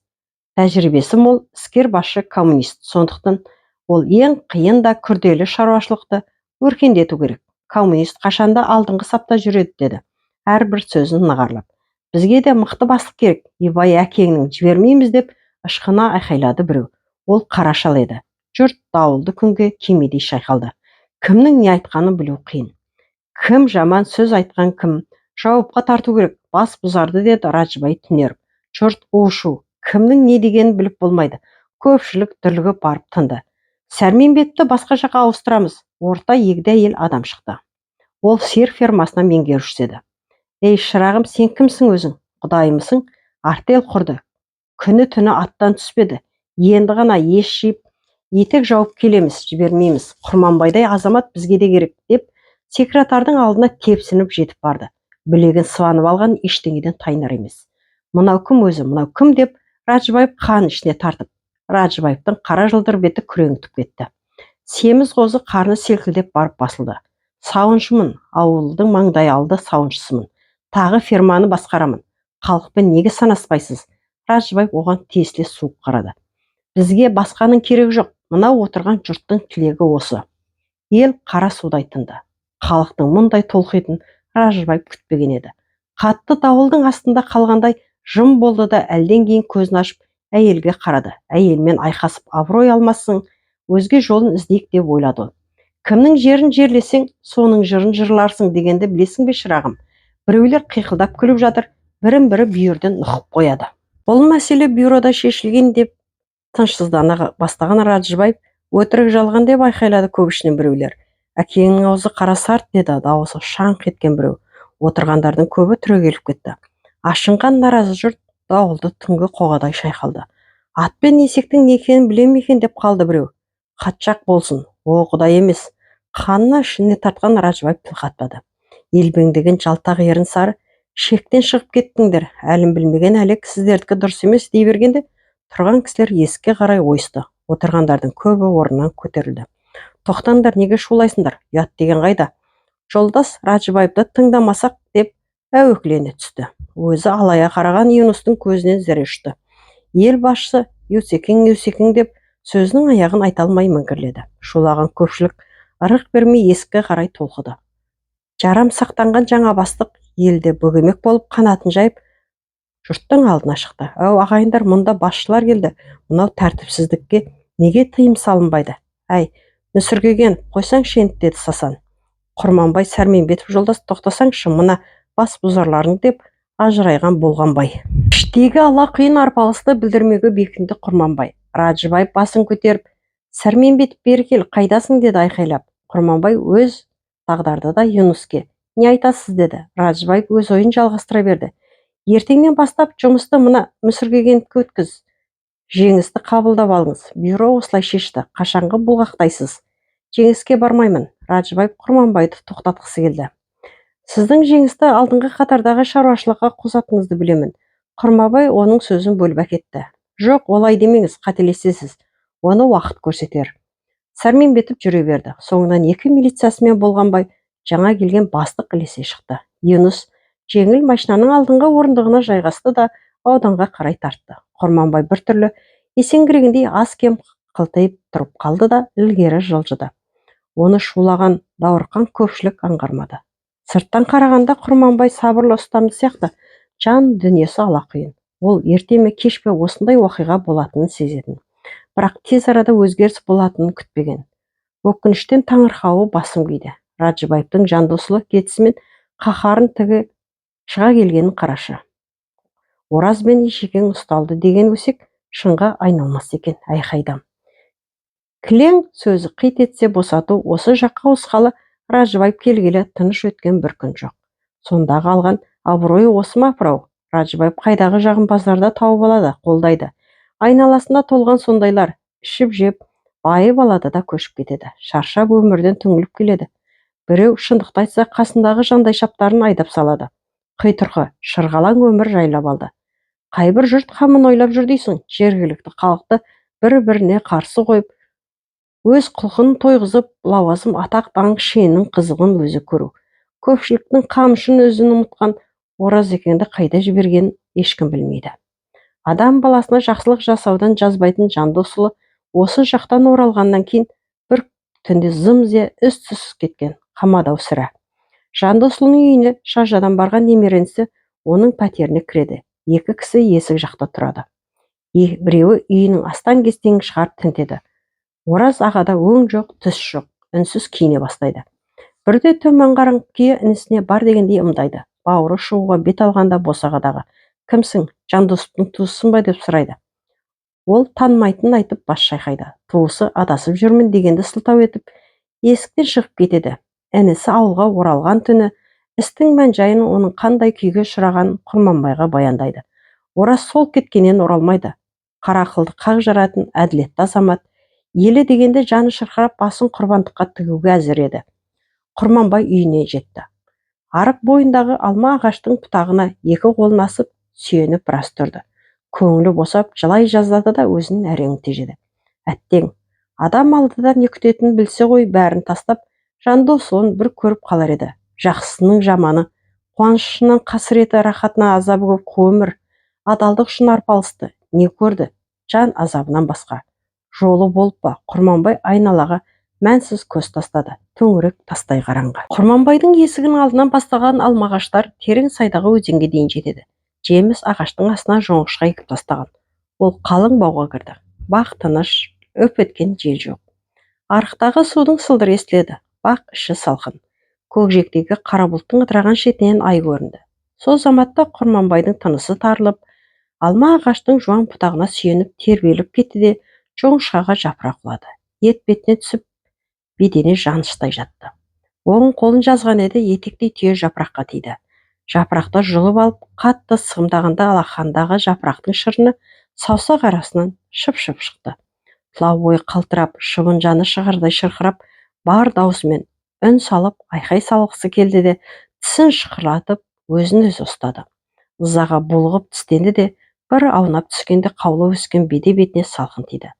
Тәжірибесі мол, іскер басшы, коммунист. Сондықтан ол ең қиын да күрделі шаруашылықты өркендету керек. Коммунист қашанда алдыңғы сапта жүреді», – деді әрбір сөзін нығарлап. «Бізге де мықты бастық керек. Ибай әкеңнің, жібермейміз!» – деп ышқына айқайлады біреу. Ол қара шал еді. Жұрт дауылды күнге кемедей шайқалды. Кімнің не айтқанын білу қиын. Кім жаман сөз айтқан, кім жауапқа тарту керек, бас бұзарды, деді Раджыбай түнеріп. Жұрт у-шу, кімнің не дегенін біліп болмайды. Көпшілік дүрлігіп барып тынды. «Сәрменбетті басқа жаққа ауыстырамыз». Орта егде әйел адам шықты. Ол сиыр фермасына меңгерушісі еді. «Ей, шырағым, сен кімсің өзің? Құдаймысың? Артель құрды, күні түні аттан түспеді. Енді ғана ес жиып, етек жауып келеміз. Жібермейміз. Құрманбайдай азамат бізге де керек», – деп секретардың алдына тепсініп жетіп барды. Білегін сыбанып алған, ештеңеден тайынар емес. «Мынау кім өзі, мынау кім?» – деп Раджыбаев қан ішіне тартып. Раджыбаевтың қара жылтыр беті күреңітіп кетті. Семіз қозы қарны селкілдеп барып басылды. «Сауыншымын, ауылдың маңдай алды сауыншысымын. Тағы ферманы басқарамын. Халықпен неге санаспайсыз?» Раджыбаев оған тесіле суық қарады. «Бізге басқаның керегі жоқ. Мынау отырған жұрттың тілегі осы». Ел қара судай тынды. Халықтың мұндай толқитынын Ражыбаев күтпеген еді. Қатты дауылдың астында қалғандай жым болды да, әлден кейін көзін ашып әйелге қарады. Әйелмен айқасып абырой алмассың, өзге жолын іздейік деп ойлады ол. «Кімнің жерін жерлесең, соның жырын жырларсың дегенді білесің бе, шырағым?» Біреулер қиқылдап күліп жатыр, бірін бірі бүйірден нұқып қояды. «Бұл мәселе бюрода шешілген», – деп тынышсыздана бастаған Раджыбаев. «Өтірік, жалған!» – деп айқайлады көп ішінен біреулер. «Әкеңнің аузы қара сарт!» – деді дауысы шаңқ еткен біреу. Отырғандардың көбі түрегеліп кетті. Ашынған наразы жұрт дауылды түнгі қоғадай шайқалды. «Ат пен есектің не екенін біле ме екен?» – деп қалды біреу. «Қатшақ болсын, о құдай емес». Қанына ішіне тартқан Ражыбаев тіл қатпады. Елбеңдеген жалтақ ерін сары: «Шектен шығып кеттіңдер, әлін білмеген әлек, сіздердікі дұрыс емес», – дей бергенде, тұрған кісілер есікке қарай ойысты. Отырғандардың көбі орнынан көтерілді. «Тоқтаңдар, неге шулайсыңдар? Ұят деген қайда? Жолдас Раджыбаевты тыңдамасақ», – деп әуекелене түсті. Өзі алая қараған Юнустың көзінен зәре ұшты. Ел басшысы «Юсекең, Юсекең», – деп сөзінің аяғын айта алмай міңгірледі. Шулаған көпшілік ырық бермей есікке қарай толқыды. Жарамсақтанған жаңа бастық елді бөгемек болып қанатын жайып жұрттың алдына шықты. «Әу, ағайындар, мұнда басшылар келді. Мынау тәртіпсіздікке неге тыйым салынбайды? Әй, Мүсіркеген, қойсаңшы енді», – деді Сасан. «Құрманбай Сәрменбетов жолдас, тоқтасаңшы мына бас бұзарларың», – деп ажырайған Болғанбай. Іштегі алақұйын арпалысты білдірмеуге бекінді Құрманбай. Раджыбаев басын көтеріп: «Сәрменбетов, бері кел, қайдасың?» – деді айқайлап. Құрманбай өз дағдарды да Юнуске: «Не айтасыз?» – деді. Раджыбаев өз ойын жалғастыра берді: «Ертеңнен бастап жұмысты мына Мүсіркегеновке өткіз. Жеңісті қабылдап алыңыз. Бюро осылай шешті. Қашанғы бұлғақтайсыз? Жеңіске бармаймын». Раджыбаев Құрманбайды тоқтатқысы келді. «Сіздің Жеңісті алдыңғы қатардағы шаруашылыққа қосатыныңызды білемін». Құрманбай оның сөзін бөліп әкетті: «Жоқ, олай демеңіз, қателесесіз. Оны уақыт көрсетер». Сәрменбетов жүре берді. Соңынан екі милициясымен Болғанбай, жаңа келген бастық ілесе шықты. Юнус жеңіл машинаның алдыңғы орындығына жайғасты да, ауданға қарай тартты. Құрманбай біртүрлі есеңгірегендей аз-кем қылтиып тұрып қалды да, ілгері жылжыды. Оны шулаған даурыққан көпшілік аңғармады. Сырттан қарағанда Құрманбай сабырлы, ұстамды сияқты, жан дүниесі алақұйын. Ол ерте ме, кеш пе осындай оқиға болатынын сезетін, бірақ тез арада өзгеріс болатынын күтпеген. Өкініштен таңырқауы басым кейде. Раджыбаевтың Жандосұлы кетісімен қаһарын тіге шыға келгенін қарашы. Ораз бен Ешекең ұсталды деген өсек шынға айналмас екен, әй қайдам. Кілең сөзі қит етсе босату. Осы жаққа ауысқалы, Ражыбаев келгелі тыныш өткен бір күн жоқ. Сондағы алған абыройы осы ма, апырау? Раджбаев қайдағы жағымпаздарды тауып алады, қолдайды. Айналасында толған сондайлар. Ішіп-жеп, байып алады да көшіп кетеді. Шаршап өмірден түңіліп келеді. Біреу шындықты айтса, қасындағы жандайшаптарын айдап салады. Қитұрқы, шырғалаң өмір жайлап алды. Қайбір жұрт қамын ойлап жүр дейсің, жергілікті халықты бір-біріне қарсы қойып, өз құлқын тойғызып, лауазым, атақ, даңқ, шеннің қызығын өзі көру. Көпшіліктің қамы үшін өзін ұмытқан Оразекеңді қайда жібергенін ешкім білмейді. Адам баласына жақсылық жасаудан жазбайтын Жандосұлы осы жақтан оралғаннан кейін бір түнде зым-зия із-түссіз кеткен, қамады-ау сірә. Жандосұлының үйіне Шаржадан барған немере інісі оның пәтеріне кіреді. Екі кісі есік жақта тұрады. Біреуі үйінің астан-кестеңін шығарып тінтеді. Ораз ағада өң жоқ, түс жоқ, үнсіз киіне бастайды. Бірде төмен қараңғы күйі інісіне бар дегендей ымдайды. Бауыры шығуға бет алғанда босағадағы «Кімсің, Жандосовтың туысысың ба?» деп сұрайды. Ол танымайтынын айтып бас шайқайды. Туысы адасып жүрмін дегенді сылтау етіп, есіктен шығып кетеді. Інісі ауылға оралған түні істің мән-жайын, оның қандай күйге ұшырағанын Құрманбайға баяндайды. Ораз сол кеткеннен оралмайды. Қара қылды қақ жаратын әділетті азамат, елі дегенде жаны шырқырап, басын құрбандыққа тігуге әзір еді. Құрманбай үйіне жетті. Арық бойындағы алма ағаштың бұтағына екі қолын асып, сүйеніп біраз тұрды. Көңілі босап, жылай жаздады да өзін әрең тежеді. Әттең, адам алдыда не күтетінін білсе ғой, бәрін тастап, Жандосұлын бір көріп қалар еді. Жақсысының жаманы, қуанышының қасіреті, рахатына азабы көп қу өмір. Адалдық үшін арпалысты, не көрді жан азабынан басқа? Жолы болып па? Құрманбай айналаға мәнсіз көз тастады. Төңірек тастай қараңғы. Құрманбайдың есігінің алдынан басталған алма ағаштар терең сайдағы өзенге дейін жетеді. Жеміс ағаштың астына жоңышқа егіп тастаған. Ол қалың бауға кірді. Бақ тыныш, үп еткен жел жоқ. Арықтағы судың сылдыры естіледі. Бақ іші салқын. Көкжиектегі қара бұлттың ыдыраған шетінен ай көрінді. Сол заматта Құрманбайдың тынысы тарылып, алма ағаштың жуан бұтағына сүйеніп тербеліп кетті де, жоңышқаға жапырақ құлады. Ет бетіне түсіп, бедене жаныштай жатты. Оң қолын жазған еді, етектей түйе жапыраққа тиді. Жапырақты жұлып алып, қатты сығымдағанда алақандағы жапырақтың шырыны саусақ арасынан шып-шып шықты. Тұла бойы қалтырап, шыбын жаны шығардай шырқырап, бар даусымен үн салып айқай салғысы келді де, тісін шықырлатып өзін өзі ұстады. Ызаға булығып тістенді де, бір аунап түскенде қаулап өскен беде бетіне салқын тиді.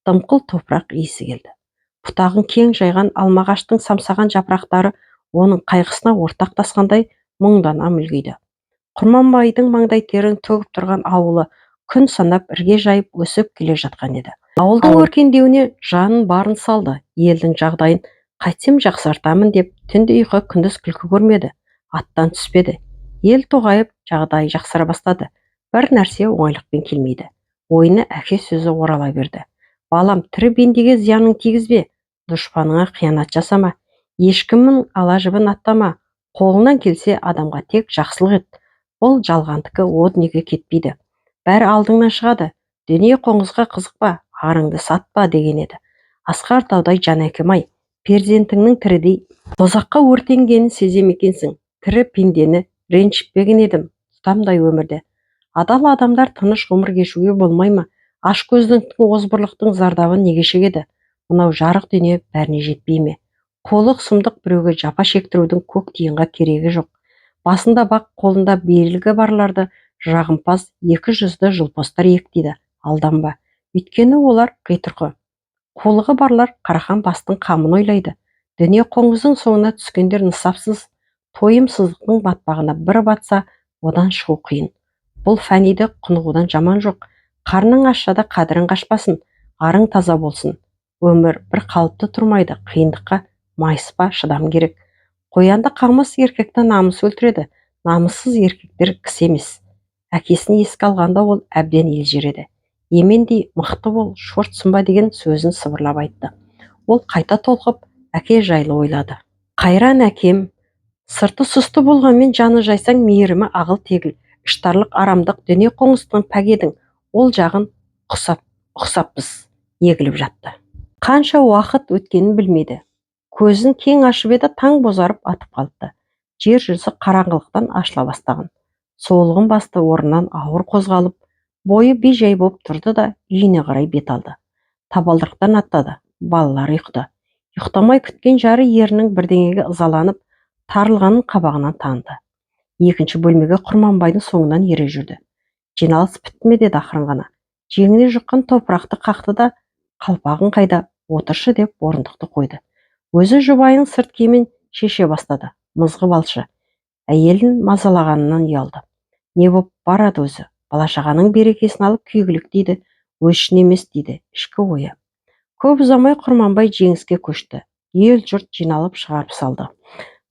Дымқыл топырақ иісі келді. Бұтағын кең жайған алмағаштың самсаған жапырақтары оның қайғысына ортақтасқандай мұңдана мүлгиді. Құрманбайдың маңдай терін төгіп тұрған ауылы күн санап ірге жайып өсіп келе жатқан еді. Ауылдың өркендеуіне жанын барын салды. Елдің жағдайын қайтсем жақсартамын деп түнде ұйқы, күндіз күлкі көрмеді. Аттан түспеді. Ел тоғайып, жағдайы жақсара бастады. Бір нәрсе оңайлықпен келмейді. Ойына әке сөзі орала берді. Балам, тірі пендеге зияның тигізбе, дұшпаныңа қиянат жасама, ешкімнің ала жібін аттама, қолыңнан келсе адамға тек жақсылық ет. Бұл жалғандікі о дүниеге кетпейді. Бәрі алдыңнан шығады. Дүние қоңызға қызықпа, арыңды сатпа деген еді. Асқар таудай жан әкем-ай, перзентіңнің тірідей тозаққа өртенгенін сезем екенсің. Тірі пендені ренжітпеген едім тұтамдай өмірде. Адал адамдар тыныш ғұмыр кешуге болмай ма? Ашкөздіктің, озбырлықтың зардабын неге шегеді? Мынау жарық дүние бәріне жетпей ме? Қулық, сұмдық, біреуге жапа шектірудің көк тиынға керегі жоқ. Басында бақ, қолында билігі барларды жағымпаз, екі жүзді жылпостар иектейді. Алданба, өйткені олар қитұрқы. Қулығы барлар қарақан бастың қамын ойлайды. Дүние қоңыздың соңына түскендер нысапсыз, тойымсыздықтың батпағына бір батса, одан шығу қиын. Бұл фәниде құнығудан жаман жоқ. Қарның ашса да қадірің қашпасын, арың таза болсын. Өмір бір қалыпты тұрмайды, қиындыққа майыспа, шыдам керек. Қоянды қамыс еркекті намыс өлтіреді. Намыссыз еркектер кісі емес. Әкесін еске алғанда ол әбден елжіреді. Емендей мықты бол, шорт сынба деген сөзін сыбырлап айтты. Ол қайта толқып, әке жайлы ойлады. Қайран әкем, сырты сұсты болғанмен жаны жайсаң, мейірімі ағыл-тегіл, іштарлық, арамдық, дүние қоңыстың пәк едің. Ол жағын ұқсап, ұқсаппыз, егіліп жатты. Қанша уақыт өткенін білмеді. Көзін кең ашып еді, таң бозарып атып қалыпты. Жер жүзі қараңғылықтан ашыла бастаған. Солығын басты, орнынан ауыр қозғалып, бойы бей-жай боп тұрды да үйіне қарай бет алды. Табалдырықтан аттады. Балалар ұйқыда. Ұйықтамай күткен жары ерінің бірдеңеге ызаланып, тарылғанын қабағынан таныды. Екінші бөлмеге Құрманбайдың соңынан ере жүрді. Жиналыс бітті ме, деді ақырын ғана. Жеңіне жұққан топырақты қақты да, қалпағың қайда, отыршы, деп орындықты қойды. Өзі жұбайының сырт киімін шеше бастады. Мызғып алшы. Әйелін мазалағанынан ұялды. Не боп барады өзі? Бала-шағаның берекесін алып күйгілектейді, өз үшін емес, дейді ішкі ойы. Көп ұзамай Құрманбай жеңіске көшті. Ел жұрт жиналып шығарып салды.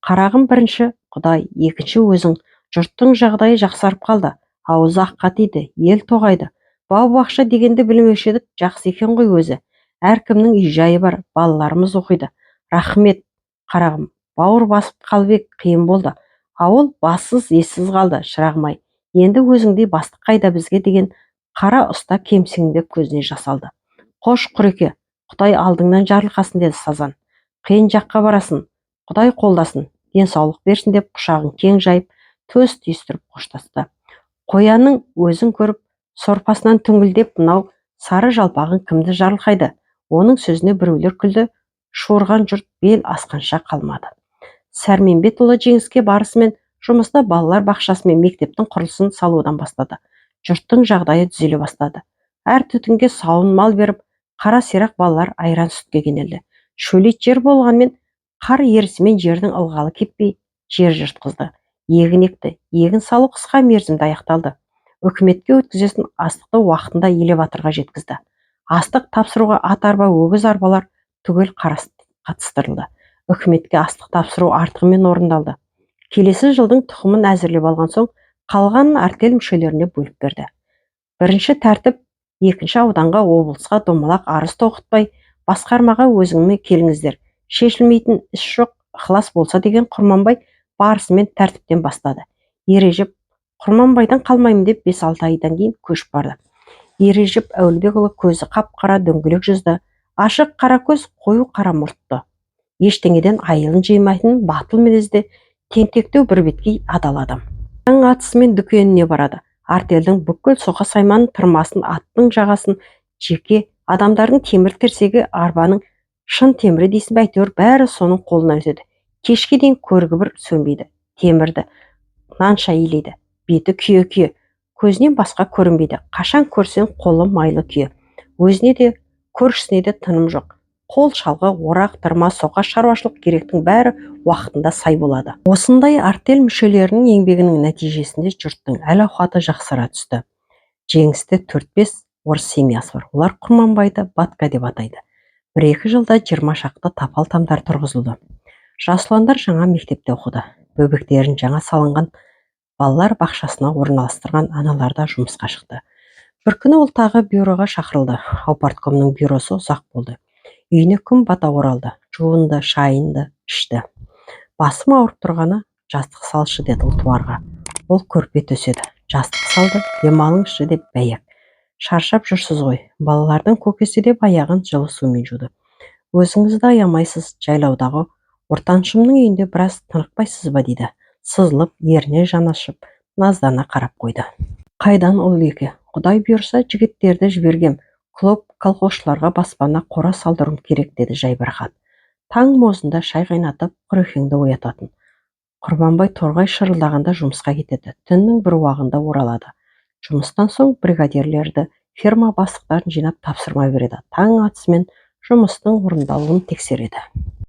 Қарағым, бірінші Құдай, екінші өзің. Жұрттың жағдайы жақсарып қалды. Ауызы аққа тиді, ел тоғайды. Бау-бақша дегенді білмеуші едік, жақсы екен ғой өзі. Әркімнің үй жайы бар, балаларымыз оқиды. Рахмет, қарағым, бауыр басып қалып ек, қиын болды. Ауыл бассыз, ессіз қалды, шырағым-ай. Енді өзіңдей бастық қайда бізге, деген қара ұста кемсеңдеп көзіне жас алды. Қош, Құреке, Құдай алдыңнан жарылқасын, деді Сазан. Қиын жаққа барасың, Құдай қолдасын, денсаулық берсін, деп құшағын кең жайып, төс түйістіріп қоштасты. Қоянның өзін көріп, сорпасынан түңілдеп, мынау сары жалпағың кімді жарылқайды? Оның сөзіне біреулер күлді, шорған жұрт бел асқанша қалмады. Сәрменбетұлы жеңіске барысымен жұмысты балалар бақшасы мен мектептің құрылысын салудан бастады. Жұрттың жағдайы түзеле бастады. Әр түтінге сауын мал беріп, қара сирақ балалар айран сүтке кенелді. Шөлейт жер болғанмен, қар ерісімен жердің ылғалы кеппей, жер жыртқызды. Егін екті. Егін салу қысқа мерзімде аяқталды. Үкіметке өткізетін астықты уақытында элеваторға жеткізді. Астық тапсыруға ат арба, өгіз арбалар түгел қатыстырылды. Үкіметке астық тапсыру артығымен орындалды. Келесі жылдың тұқымын әзірлеп алған соң, қалғанын артель мүшелеріне бөліп берді. Бірінші тәртіп екінші ауданға, облысқа домалақ арыз тоқытпай, басқармаға өзіңме келіңіздер. Шешілмейтін іс жоқ, ықылас болса, деген Құрманбай барысымен тәртіптен бастады. Ережеп Құрманбайдан қалмаймын деп 5-6 айдан кейін көшіп барды. Ережеп Әуелбекұлы көзі қап-қара, дөңгелек жүзді, ашық қара көз, қою қара мұртты. Ештеңеден айылын жимайтын батыл мінезді, тентектеу, бірбеткей адал адам. Таң атысымен дүкеніне барады. Артельдің бүкіл соқа сайманын, тырмасын, аттың жағасын, жеке адамдардың темір терсегі, арбаның шын темірі дейсің бе, әйтеуір бәрі соның қолынан өтеді. Кешке дейін көргі бір сөнбейді. Темірді нанша илейді. Беті күйе-күйе, көзінен басқа көрінбейді. Қашан көрсең қолы майлы күйе. Өзіне де, көршісіне де тыным жоқ. Қол шалғы, орақ, тырма, соқа, шаруашылық керектің бәрі уақытында сай болады. Осындай артель мүшелерінің еңбегінің нәтижесінде жұрттың әл-ауқаты жақсара түсті. Жеңісте 4-5 орыс семьясы бар. Олар Құрманбайды батка деп атайды. 1-2 жылда 20 шақты тапал тамдар тұрғызылды. Жас ұландар жаңа мектепте оқыды. Бөбектерін жаңа салынған балалар бақшасына орналастырған аналар да жұмысқа шықты. Бір күні ол тағы бюроға шақырылды. Аупарткомның бюросы ұзақ болды. Үйіне күн бата оралды. Жуынды, шайынды ішті. Басым ауырып тұрғаны, жастық салшы, деді ұлтуарға. Ол көрпе төседі. Жастық салды, демалыңызшы, деп бәйек. Шаршап жүрсіз ғой. Балалардың көкесі, деп аяғын жылы сумен жуды. Өзіңізді аямайсыз, жайлаудағы ортаншымның үйінде біраз тынықпайсыз ба, дейді. Сызылып, еріне жанашып, наздана қарап қойды. Қайдан, Ұлеке? Құдай бұйырса, жігіттерді жібергем. Клуб колхозшыларға баспана, қора салдыруым керек, деді жайбарақат. Таң мозында шай қайнатып, Құрекеңді оятатын. Құрманбай торғай шырылдағанда жұмысқа кетеді. Түннің бір уағында оралады. Жұмыстан соң бригадирлерді, ферма бастықтарын жинап тапсырма береді. Таң атысымен жұмыстың орындалуын тексереді.